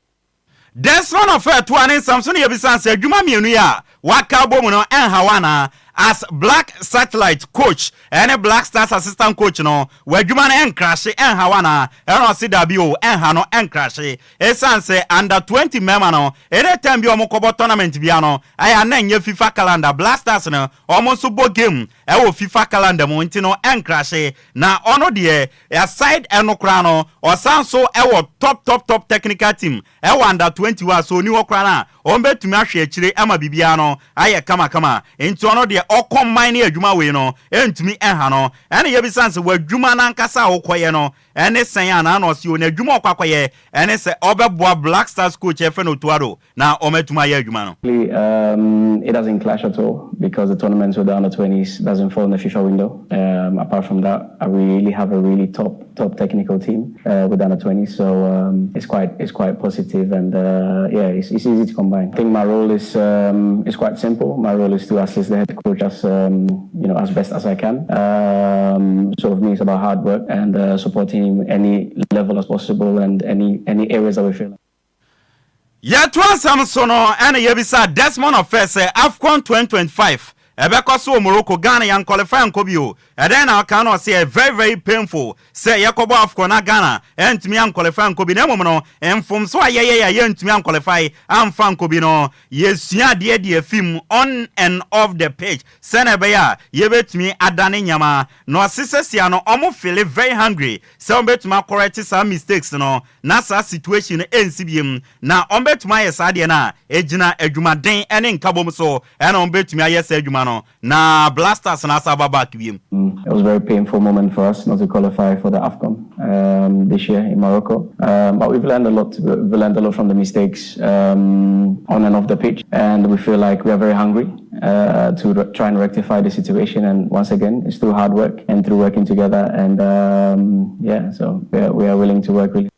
Desmond Ofei-Toa ne nsɛm so na yɛbisa sɛ adwuma mmienu yi a waka abɔ mu no ɛnha wo anaa? As Black Satellite coach ɛne Black Stars assistant coach no, w'adwuma no ɛnkrahye ɛnha wo anaa? Ɛna ɔse dabi o, ɛnha no ɛnkrahye. Ɛsiane sɛ under 20 mmarima no, anytime bi a wɔkɔbɔ tournament biara no, ɛyɛ a na ɛnyɛ FIFA calendar. Black Stars no, wɔn nso bɔ game ɛwɔ FIFA calendar mu nti no ɛnkrahye. Na ɔno deɛ, aside ɛno koraa no, ɔsan nso ɛwɔ top top top technical team ɛwɔ under 20 hɔ a sɛ ɔni hɔ koraa no a, wɔbɛtumi ahwɛ akyire ama biribiara no ayɛ kamakama. Nti ɔno deɛ ɔkɔ man ne adwuma wei no ɛntumi ɛnha no. Ɛna yɛbisa no sɛ w'adwuma no ankasa a wokɔyɛ no ɛne sɛn anaa? Na ɔse o n'adwuma a ɔkɔ akɔyɛ ɛne sɛ ɔbɛboa Black Stars coach a yɛfrɛ no Otto Addo na wɔatumi ayɛ adwuma no. Um, it doesn't clash at all because the tournament with the under 20s doesn't fall in the FIFA window. Um, apart from that, I really have a really top top technical team uh, with under 20s, so um, it's quite it's quite positive and uh, yeah, it's, it's easy to combine. I think my role is um, is quite simple. My role is to assist the head coach as um, you know as best as I can. Um, so for me, it's about hard work and uh, supporting him any level as possible and any any areas that we feel. Yɛtoa nsɛm so no ɛna yɛbisa Desmond Ofei sɛ AFCON 2025 ɛbɛkɔ so wɔ Morocco, Ghana yɛn qualify ankɔ bio, ɛdɛn na ɔka na ɔse ɛyɛ very very painful sɛ yɛkɔbɔ AFCON na Ghana ɛntumi anqualify ankɔ bi na mmom no mfomso a yɛyɛe a yɛntumi anqualify amfa ankɔ bi no yɛsua adeɛ de afi mu on and off the pitch sɛnea ɛbɛyɛ a yɛbɛtumi adane nneɛma na ɔse sɛsia no ɔmo feele very hungry sɛ wɔbɛtumi acorrect saa mistakes no na saa situation no ɛnsi biem na wɔbɛtumi ayɛ saa deɛ no a ɛgyina adwumaden ne nkabom so ɛna wɔbɛtumi ayɛ saa adwuma no na Blasters no asa aba back biem. It was a very painful moment for us not to qualify for the AFCON um, this year in Morocco. Um, but we've learned a lot. We've learned a lot from the mistakes um, on and off the pitch, and we feel like we are very hungry uh, to try and rectify the situation. And once again, it's through hard work and through working together. And um, yeah, so we are, we are willing to work really.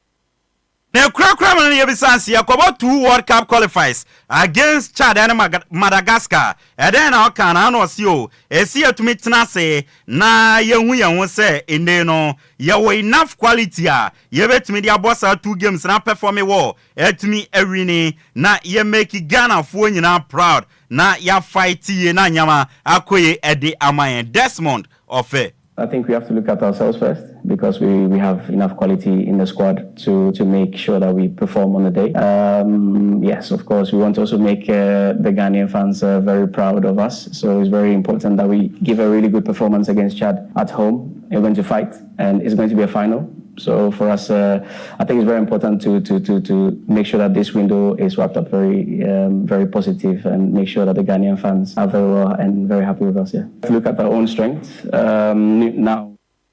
Ne korakora mu no yɛbisa nse yɛkɔbɔ two World Cup qualifies against Chad ɛne Madagascar ɛdɛn na ɔka na ana ɔse o ɛsi yɛtumi tena ase na yɛhu yɛn ho sɛ enne no yɛwɔ enough quality a yɛbɛtumi de abɔ saa two games na perform wɔ ɛtumi awini na yɛ make Ghanafoɔ nyinaa proud na yɛafight yie na nyama akɔ yie ɛde ama yɛn. Desmond Ofei. I think we have to look at ourselves first because we, we have enough quality in the squad to, to make sure that we perform on the day. Um, yes, of course, we want to also make uh, the Ghanaian fans uh, very proud of us. So it's very important that we give a really good performance against Chad at home. We're going to fight and it's going to be a final. So for us, uh, I think it's very important to, to, to, to make sure that this window is wrapped up very, um, very positive and make sure that the Ghanaian fans are very well and very happy with us. Yeah. To look at our own strengths um, now.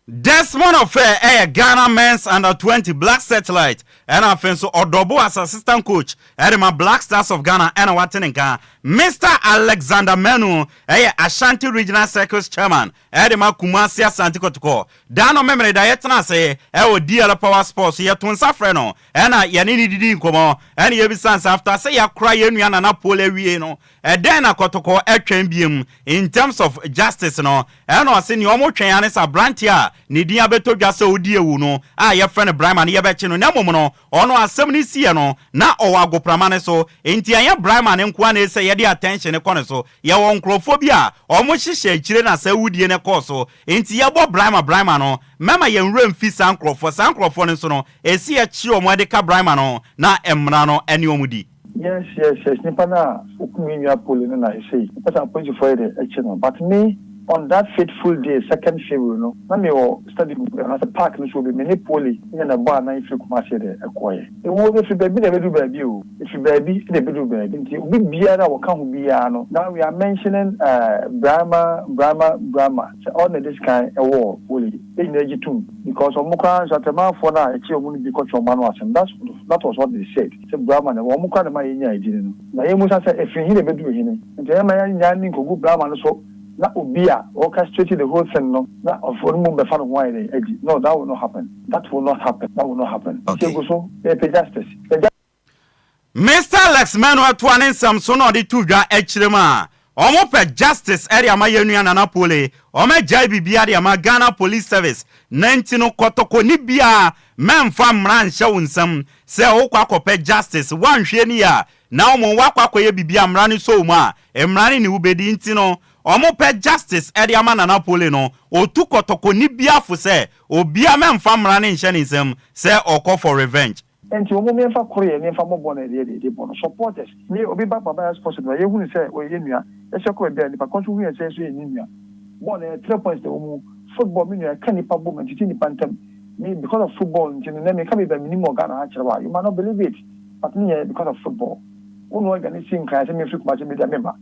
Desmond Ofei yɛ Ghana Men's Under 20 Black Satellite ɛna afei nso ɔdɔbo as assistant coach ɛde ma Black Stars of Ghana ɛna wate ne nka. Mister Alexander Manu ɛyɛ Ashanti Regional Circles Chairman ɛde ma Kumasi Asante Kɔtɔkɔ. Da no Memeneda yɛtena ase ɛwɔ DL Power Sports so yɛto nsa frɛ no ɛna yɛne no didi nkɔmmɔ ɛna yɛbisa no sɛ after sɛ yɛakora yɛn nua Nana Pole awie no ɛdɛn na Kɔtɔkɔ ɛtwɛn biom in terms of justice no ɛna ɔse nea ɔmo twɛn ara ne sɛ abranteɛ a ne din abɛtɔ dwa sɛ ɔdi awu no a yɛfrɛ no Braimah no yɛbɛkye no na mmom no ɔno asɛm no siiɛ no na ɔwɔ agoprama no so enti ɛnyɛ Braimah no nkoa na ɛsɛ yɛde attention no kɔ ne so yɛwɔ nkorɔfoɔ bi a ɔmo hyehyɛ akyire na saa awudie no kɔɔ so enti yɛbɔ Braimah Braimah no mɛma yɛn werɛ mfi saa nkorɔfoɔ saa nkorɔfoɔ no nso no ɛsi yɛkye ɔmo de ka Braimah no na mmara no ɛne ɔmo di. Yes yes yes nipa no a okum yɛn nua Pole no na ɛsei ɔpɛ sɛ apolisifoɔ yɛ dɛ ɛkye no but me on that fateful day second February no na me wɔ stadium anaasɛ park no so wɔ bi me ne Pole yɛ na ɛbɔ anan firi Kumasi yɛ dɛ ɛkɔɔyɛ ewuo no efiri baabi na ɛbɛduru baabi o efiri baabi na ɛbɛduru baabi nti obi biara a wɔka ho biara no now we are mentioning eh Brahma Brahma Brahma sɛ ɔno na ɛdi kan ɛwɔɔ Pole yɛn nyinaa gye tom because wɔn koraa nso atɛmanfoɔ no a ɛkye wɔn no bi kɔtwe wɔn ano asɛm that's that was what they said. Sɛ Brahma no, wɔn koraa na ɛma yɛnyaa edin no. Na yɛmmisa sɛ, ɛfiri he na ɛbɛduru hene? Nti ɛmma yɛnnyaa nni nkogu Brahma no so na obi a orchestrate the whole thing no na ɔno mmom bɛfa ne ho ayɛ dɛn adi. No, that will not happen. That will not happen. That will not happen. Nti yɛgu so, yɛpɛ justice. Yɛ Mister Alex Manu atoa ne nsɛm so na ɔde too dwa akyire mu a wɔn pɛ justice de ama yɛn nua Nana Pole, wɔn agyae biribiara de ama Ghana Police Service na nti no kɔtɔkɔni biara mɛnfa mmara nhyɛ wo nsam sɛ wokɔ akɔpɛ justice, woanhwɛ ni a na wɔn woakɔ akɔyɛ biribi a mmara no sɔ wo mu a mmara no ne wo bɛdi nti no wɔn pɛ justice de ama Nana Pole no ɔtu kɔtɔkɔni biara fo sɛ obiara mɛnfa mmara no nhyɛ ne nsam sɛ ɔkɔ for revenge. Nti ɔmo miɛnfa koro yɛ miɛnfa mɔ bɔ na ɛdeɛ deɛ ɛde bɔ no supporters ne obi ba baba as possible na yɛhunu sɛ ɔyɛ yɛ nua yɛsɛ kɔ baabi a nipa kɔ nso hu yɛn sɛ yɛso yɛ ne nua bɔɔl no ɛyɛ 3 points na ɛwɔ mu football me nua ɛka nipa bom ɛntete nipa ntɛm me because of football nti no nɛ meka baabi a menim wɔ Ghana ha kyerɛ wo a you might not believe it but ne yɛ because of football wo nua adwane si nkran sɛ memfiri Kumasi mmɛdi a memma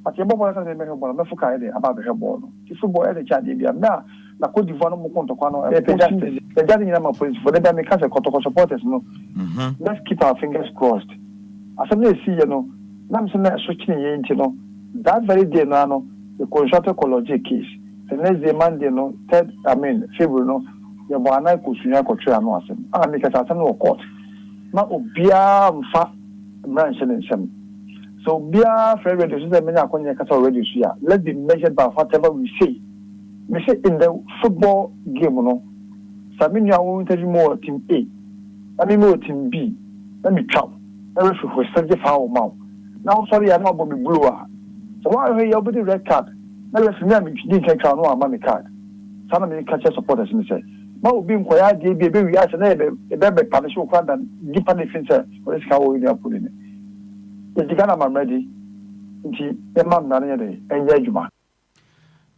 but yɛbɔ bɔɔl na sɛ mɛhwɛ bɔɔl no mɛfo kaa yɛ dɛ aba abɛhwɛ bɔɔl no nti football ɛde kyɛ adeɛ bi a mɛ a Na Cote d'Ivoire no moko ntɔkwa no ɛpo si yɛgya ne nyina ma polisifo da bia meka sɛ kɔtɔkɔ supporters no let's keep our fingers crossed asɛm no ɛsii yɛ no nam sɛ na ɛso kyene yɛn nti no that very day no ara no yɛ constructed kɔ lodgee case the next day Monday no third I mean February no yɛbɔ anan kɔ Sunyani kɔtwerɛ ano asɛm a meka sɛ asɛm no wɔ court ma obiara mfa mmra nhyɛ ne nsam sɛ obiara frɛ radio so sɛ menya akɔnyɛ kasa wɔ radio so yi a let's be measured by whatever we say. Me se in the football game no sa me nua wo interview mu wɔ team A na me me wɔ team B na me twa wo na referee whistle gye foul ma wo na wo sɔre a na wabɔ me blow a sɛ woanhwɛ yie a wobɛdi red card na referee me a me di nkan twa wo no wamma me card saa na me ka kyerɛ supporters no sɛ ma obi nkɔyɛ adeɛ bi a ɛbɛwie asɛ na yɛbɛ yɛbɛ bɛ punish wo koraa than nipa no efin sɛ ɔde sika wɔ wo nua poli no yɛgye Ghana amammerɛ di nti yɛma mmara no nyɛ dɛ ɛnyɛ adwuma.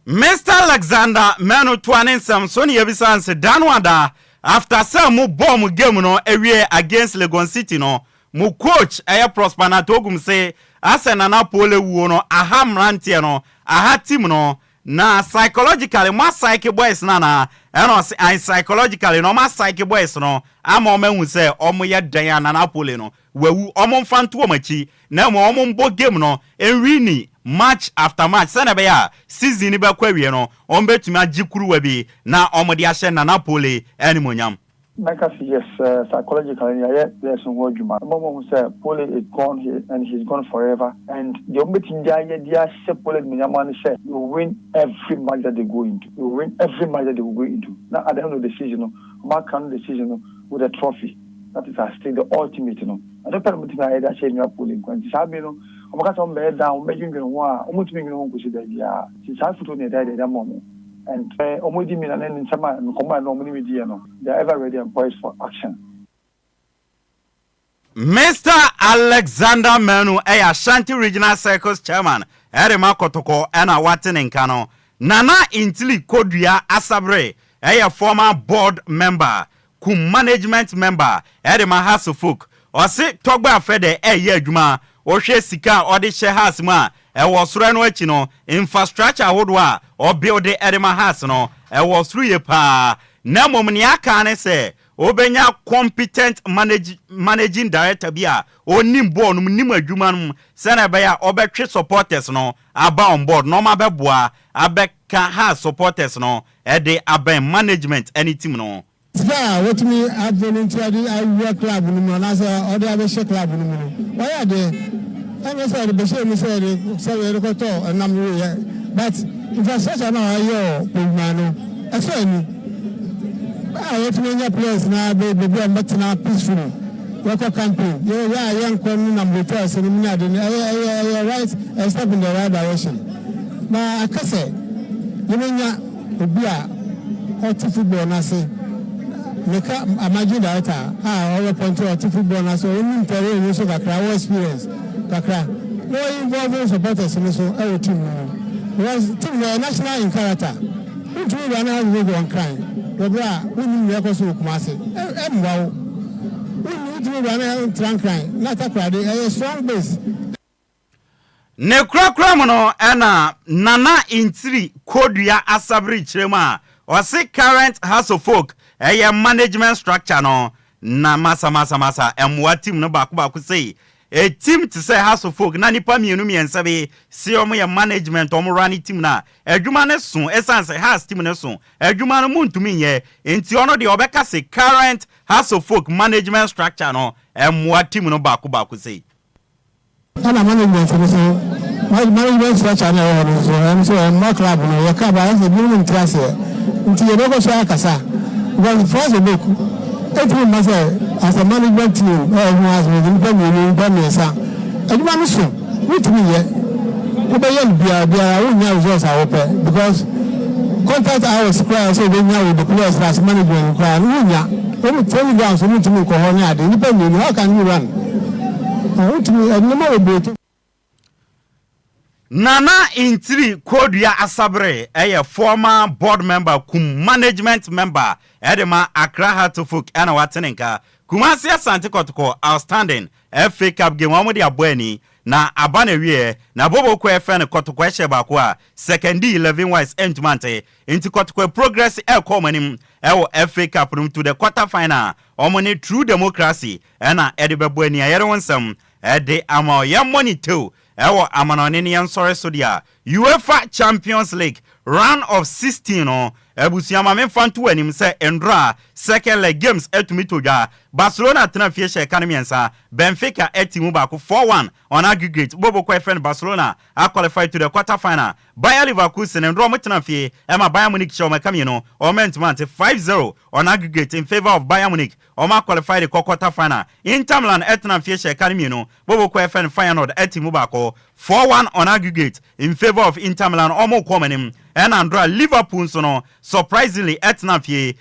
Mister Alexander Manu toa ne nsɛm so na yɛbisa no se da no ada after sɛ mo bɔɔ mo game no awie against Legon City no mo coach ɛyɛ Prosper Narteh Ogum se asɛ Nana Pole wuo no aha mmeranteɛ no aha team no na psychologically mo apsyche boys no anaa ɛna ɔse ae psychologically no ɔmo apsyche boys no ama ɔmo ahu sɛ ɔmo yɛ dɛn a Nana Pole no wawu ɔmo mfa nto ɔmo akyi na mmom ɔmo mbɔ game no nwini match after match sɛnea ɛbɛyɛ a season no bɛkɔ awie no ɔmo bɛtumi agye kuruwa bi na ɔmo de ahyɛ Nana Pole animuonyam. Mɛka se yes, psychologically no yɛayɛ players no ho adwuma ma ɔmo ahu sɛ Pole is gone he and he's gone forever and deɛ ɔmo bɛtumi de ayɛ de ahyɛ Pole animuonyam ara ne sɛ they will win every match that they go into, they will win every match that they will go into na at the end of the season no ɔmo acrown the season no with a trophy. That is at stake, the ultimate no. Ɛno pɛ na wɔbɛtumi ayɛ de ahyɛ yɛn nua Paul nkuran. Nti saa bere no, wɔka sɛ wɔbɛyɛ down, wɔbɛdwendwene ho a, wɔntumi nnwene ho nkɔsi baabiara. Nti saa afotuo no na yɛde ayɛ de ama wɔn. And wɔn di mi na ne nsɛm a nkɔmmɔ a na wɔn ne me diiɛ no, they are ever ready and poised for action. Mister Alexander Manu yɛ Ashanti Regional Circles Chairman de ma Kɔtɔkɔ na wate ne nka no. Nana Ntili Kodua Asabere yɛ former board member cum management member de ma Hearts of Oak. Ɔse Tɔgbe Afɛdɛ reyɛ adwuma, wohwɛ sika a ɔde hyɛ Hearts mu a ɛwɔ soro ɛno akyi no infrastructure ahodoɔ a ɔbuilde de ma Hearts no ɛwɔ soro yie paa na mmom nea aka ne sɛ Wobɛnya competent manage managing director bi a ɔnim bɔɔl no mu, nim adwuma no mu sɛnea ɛbɛyɛ a ɔbɛtwe supporters no aba on board na wɔabɛboa abɛka Hearts supporters no de abɛn management ne team no. Sika a watumi a volunteer de awura club no mu anaasɛ ɔde abɛhyɛ club no mu no, wayɛ adeɛ. Ɛnyɛ sɛ ɔde bɛhyɛɛ mu sɛ yɛde sɛ yɛde kɔtɔ ɛnam weeɛ but infrastructure no a wayɛ wɔ Poguman no, ɛsɔ ani. A yɛatumi anya players no ara baabi a wɔbɛtena peacefully, yɛkɔ camping, yɛ yɛ a yɛnkɔ nenam hotels no mu ne ade no, ɛyɛ ɛyɛ ɛyɛ right, a step in the right direction. Na aka sɛ yɛbɛnya obi a ɔte football no ase, meka managing director a ɔwɔ pɔnte a ɔte football no ase, ɔnim terrain no so kakra, ɔwɔ experience kakra, na ɔyɛ involve supporters no so ɛwɔ team no mu. Because team no yɛ national in character. Wontumi wura ne house wɔ Nkran wɔ berɛ a wonnim deɛ ɛkɔ so wɔ Kumasi. Ɛmmoa wo. Wontumi wura ne ntra Nkran na Takoradi ɛyɛ strong base. Ne korakora mu no ɛna Nana Ntiri Kodua Asabere kyerɛ mu a ɔse current House of Folk ɛyɛ management structure no na masa masa masa ɛmmoa team no baako baako sei. A team te sɛ House of Folk na nipa mmienu mmiɛnsa bi se wɔn yɛ management wɔn runne team no a adwuma no so ɛsiane sɛ Hearts team no so adwuma no montumi nyɛ nti ɔno deɛ ɔbɛka se current House of Folk management structure no ɛmmoa team no baako baako sei. Ɛna management no nso, management structure no a ɛwɔ hɔ no nso, ɛno nso ɛmmoa club no. Yɛka ba ayɛ sɛ ebinom nte aseɛ. Nti yɛbɛkɔ so akasa because France Oboku ɛntumi mma sɛ as a management team a ɛho as nnipa mmienu, nnipa mmiɛnsa. Adwuma no so, wontumi nyɛ. Wobɛyɛ no biara biara wonnya results a wopɛ because contact hours koraa sɛ wobɛnya with the players as management koraa no wonnya. Wɔn training grounds wɔn ntumi nkɔ hɔ ne ade. Nnipa mmienu, how can you run? Wotumi nneɛma bebree to. Nana Ntiri Kodua Asabere yɛ former board member cum management member de ma Accra Hearts of Oak na wate ne nka. Kumasi Asante Kɔtɔkɔ outstanding FA Cup game wɔn de abɔ ani na aba n'awieɛ na Bobo Kɔ ɛfɛ no Kɔtɔkɔ ɛhyɛ baako a Sekondi 11 Wise ɛntumi ante nti Kɔtɔkɔ progress ɛrekɔ wɔn anim ɛwɔ FA Cup no mu to the quarter final wɔn ne True Democracy Ɛna ɛde bɛbɔ ani a yɛde wo nsɛm de ama wo. Yɛmmɔ ne tew wɔ amanɔne ne yɛnsɔre so deɛ a, UEFA Champions League round of 16 no, abusua ma memfa nto w'anim sɛ ndora second leg games atumi tɔ dwa. Barcelona tena fie hyɛɛ ka no mmiɛnsa, Benfica ati mu baako 4-1 on aggregate. Bobo kɔ ɛfrɛ no Barcelona a qualify to the quarter final. Bayer Leverkusen ndora wɔn tena fie ma Bayern Munich hyɛ wɔn ɛka mmienu, wɔn antumi ante 5-0 on aggregate in favour of Bayern Munich. Wɔn a qualify de kɔ quarter final. Inter Milan tena fie hyɛ ɛka no mmienu, Bobo kɔ ɛfɛn Feyenoord te mu baako. 4-1 on aggregate in favour of Inter Milan, wɔn rekɔ wɔn anim. Ɛna ndora Liverpool nso no surprisingly tena fie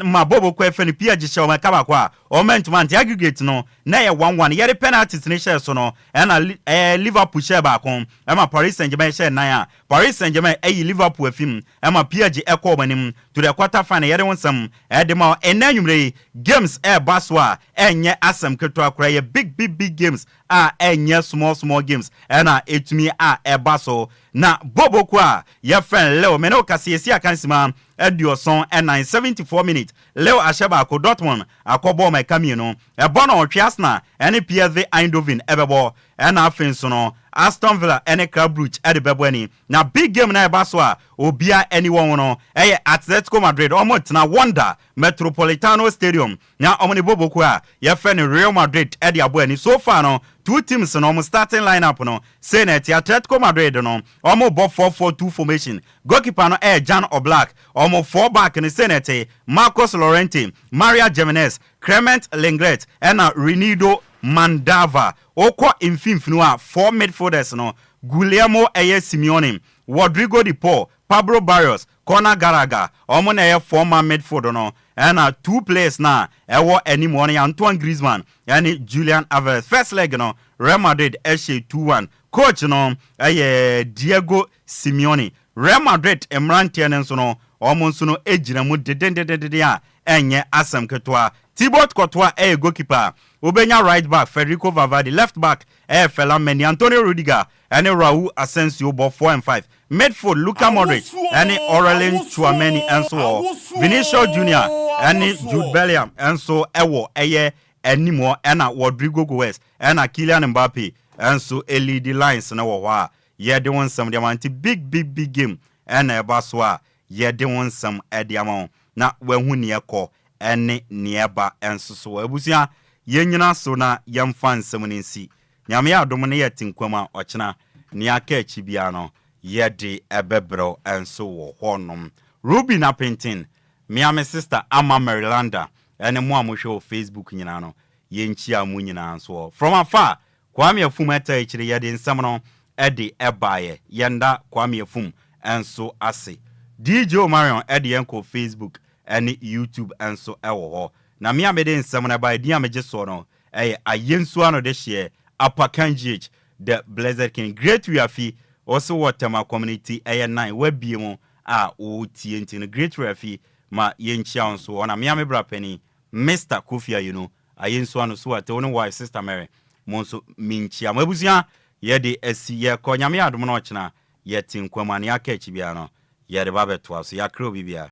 ma Bobo kɔ ɛfɛn PSG hyɛ wɔn ɛka baako a wɔn antumi ante. Aggregate no na ɛyɛ 1-1. Yɛde penalties no hyɛɛ so no ɛna Liverpool hyɛɛ baako ɛma Paris Saint-Germain hyɛɛ nnan a Paris Saint-Germain ayi Liverpool afi mu ma PSG kɔ wɔn anim to the quarter final. Yɛde wo nsɛm de ma wo ɛnnɛ anwummerɛ yi. Games ɛreba so a ɛnyɛ asɛm ketewa koraa. Ɛyɛ big big big games a ɛnyɛ small small games ɛna ɛtumi a ɛba so. Na Boboko a yɛfrɛ no Lille, me ne wo kasa yɛsi akansima 74, 74 minutes. Lille ahyɛ baako, Dortmund akɔbɔ wɔn ɛka mmienu. Ɛbɔ no ɔtwe Arsenal ɛne PSV Eindhoven ɛbɛbɔ. Ɛna afei nso no, Aston Villa ne Club Brugge de bɛbɔ ani. Na big game no a ɛba so a obiara ani wɔ ho no yɛ Atletico Madrid, wɔretena Wanda Metropolitano Stadium na wɔne Bobo kuo a yɛfrɛ no Real Madrid de abɔ ani. So far no, two teams no wɔn starting line-up no sei na ɛte. Atletico Madrid no, wɔrebɔ 4-4-2 formation. Goalkeeper no yɛ Jan Oblak. Wɔn four back no sei na ɛte, Marcos Llorente, Maria Jimenez, Clement Lenglet ɛna Reinildo Mandava. Wokɔ mfimfini hɔ a, four midfielders no, Guillermo ɛyɛ Simeone, Rodrigo de Paul, Pablo Barrios, Conor Gallagher, wɔn na ɛyɛ four-man midfield no, ɛna two players no a ɛwɔ anim hɔ no yɛ Antoine Griezmann ɛne Julian Alvarez. First leg no, Real Madrid ɛhyɛ 2-1. Coach no ɛyɛ Diego Simeone. Real Madrid mmeranteɛ no nso no, wɔn nso no gyina mu dedendendenden a ɛnyɛ asɛm ketewa. Thibaut Courtois ɛyɛ goalkeeper a wobɛnya right back Federico Valverde, left back ɛyɛ Ferland Mendy, Antonio Rudiger ɛne Raul Asensio bɔ 4 and 5. Midfield Luka Modric ɛne Aurelien Tchouameni nso wɔ hɔ. Vinicius Junior ɛne Jude Bellingham nso ɛwɔ ɛyɛ anim hɔ ɛna Rodrygo Goes ɛna Kylian Mbappe nso lead lines no wɔ hɔ a yɛde wo nsɛm de ama. Nti big big big game ɛna ɛba so a yɛde wo nsɛm de ama wo na wahu neɛ kɔ ɛne neɛ ba nso so. Abusua, yɛnyina so na yɛmfa nsɛm no nsi. Nyame yɛ adom no yɛte nkwam a, ɔkyena nea aka akyi biara no yɛde ɛbɛbrɛw nso wɔ hɔnom. Ruby Napenten, mea me sister Ama Marylanda, ɛne mo a mohwɛ wɔ Facebook nyinaa no, yɛnkyia mo nyinaa nso wɔ from afar. Kwame Afum ɛta akyire yɛde nsɛm no ɛde ɛbaeɛ. Yɛnda Kwame Afum nso ase. DJ Omarion ɛde yɛn kɔ Facebook ɛne YouTube nso ɛwɔ hɔ. Na me a mede nsɛm no ɛbaeɛ, din a megye soɔ no ɛyɛ Ayɛnsuo ano de hyeɛ Apakan GH, the Blessed King Great Wiafi. Wɔso wɔ Tema Community ɛyɛ 9 wabie mu a wɔtie, nti no Great Wiafi ma yɛnkyia wo nso hɔ. Na mea me bra pani Mr Kofi Ayenu Ayɛnsuo ano so ate wo ne wife Sister Mary, mo nso menkyia mo. Abusua, yɛde asi yɛkɔ. Nyame yɛ adom no ɔkyena yɛte nkwam a, nea aka akyi biara no yɛde ba bɛtoa so. Yɛakrɛ obi biara.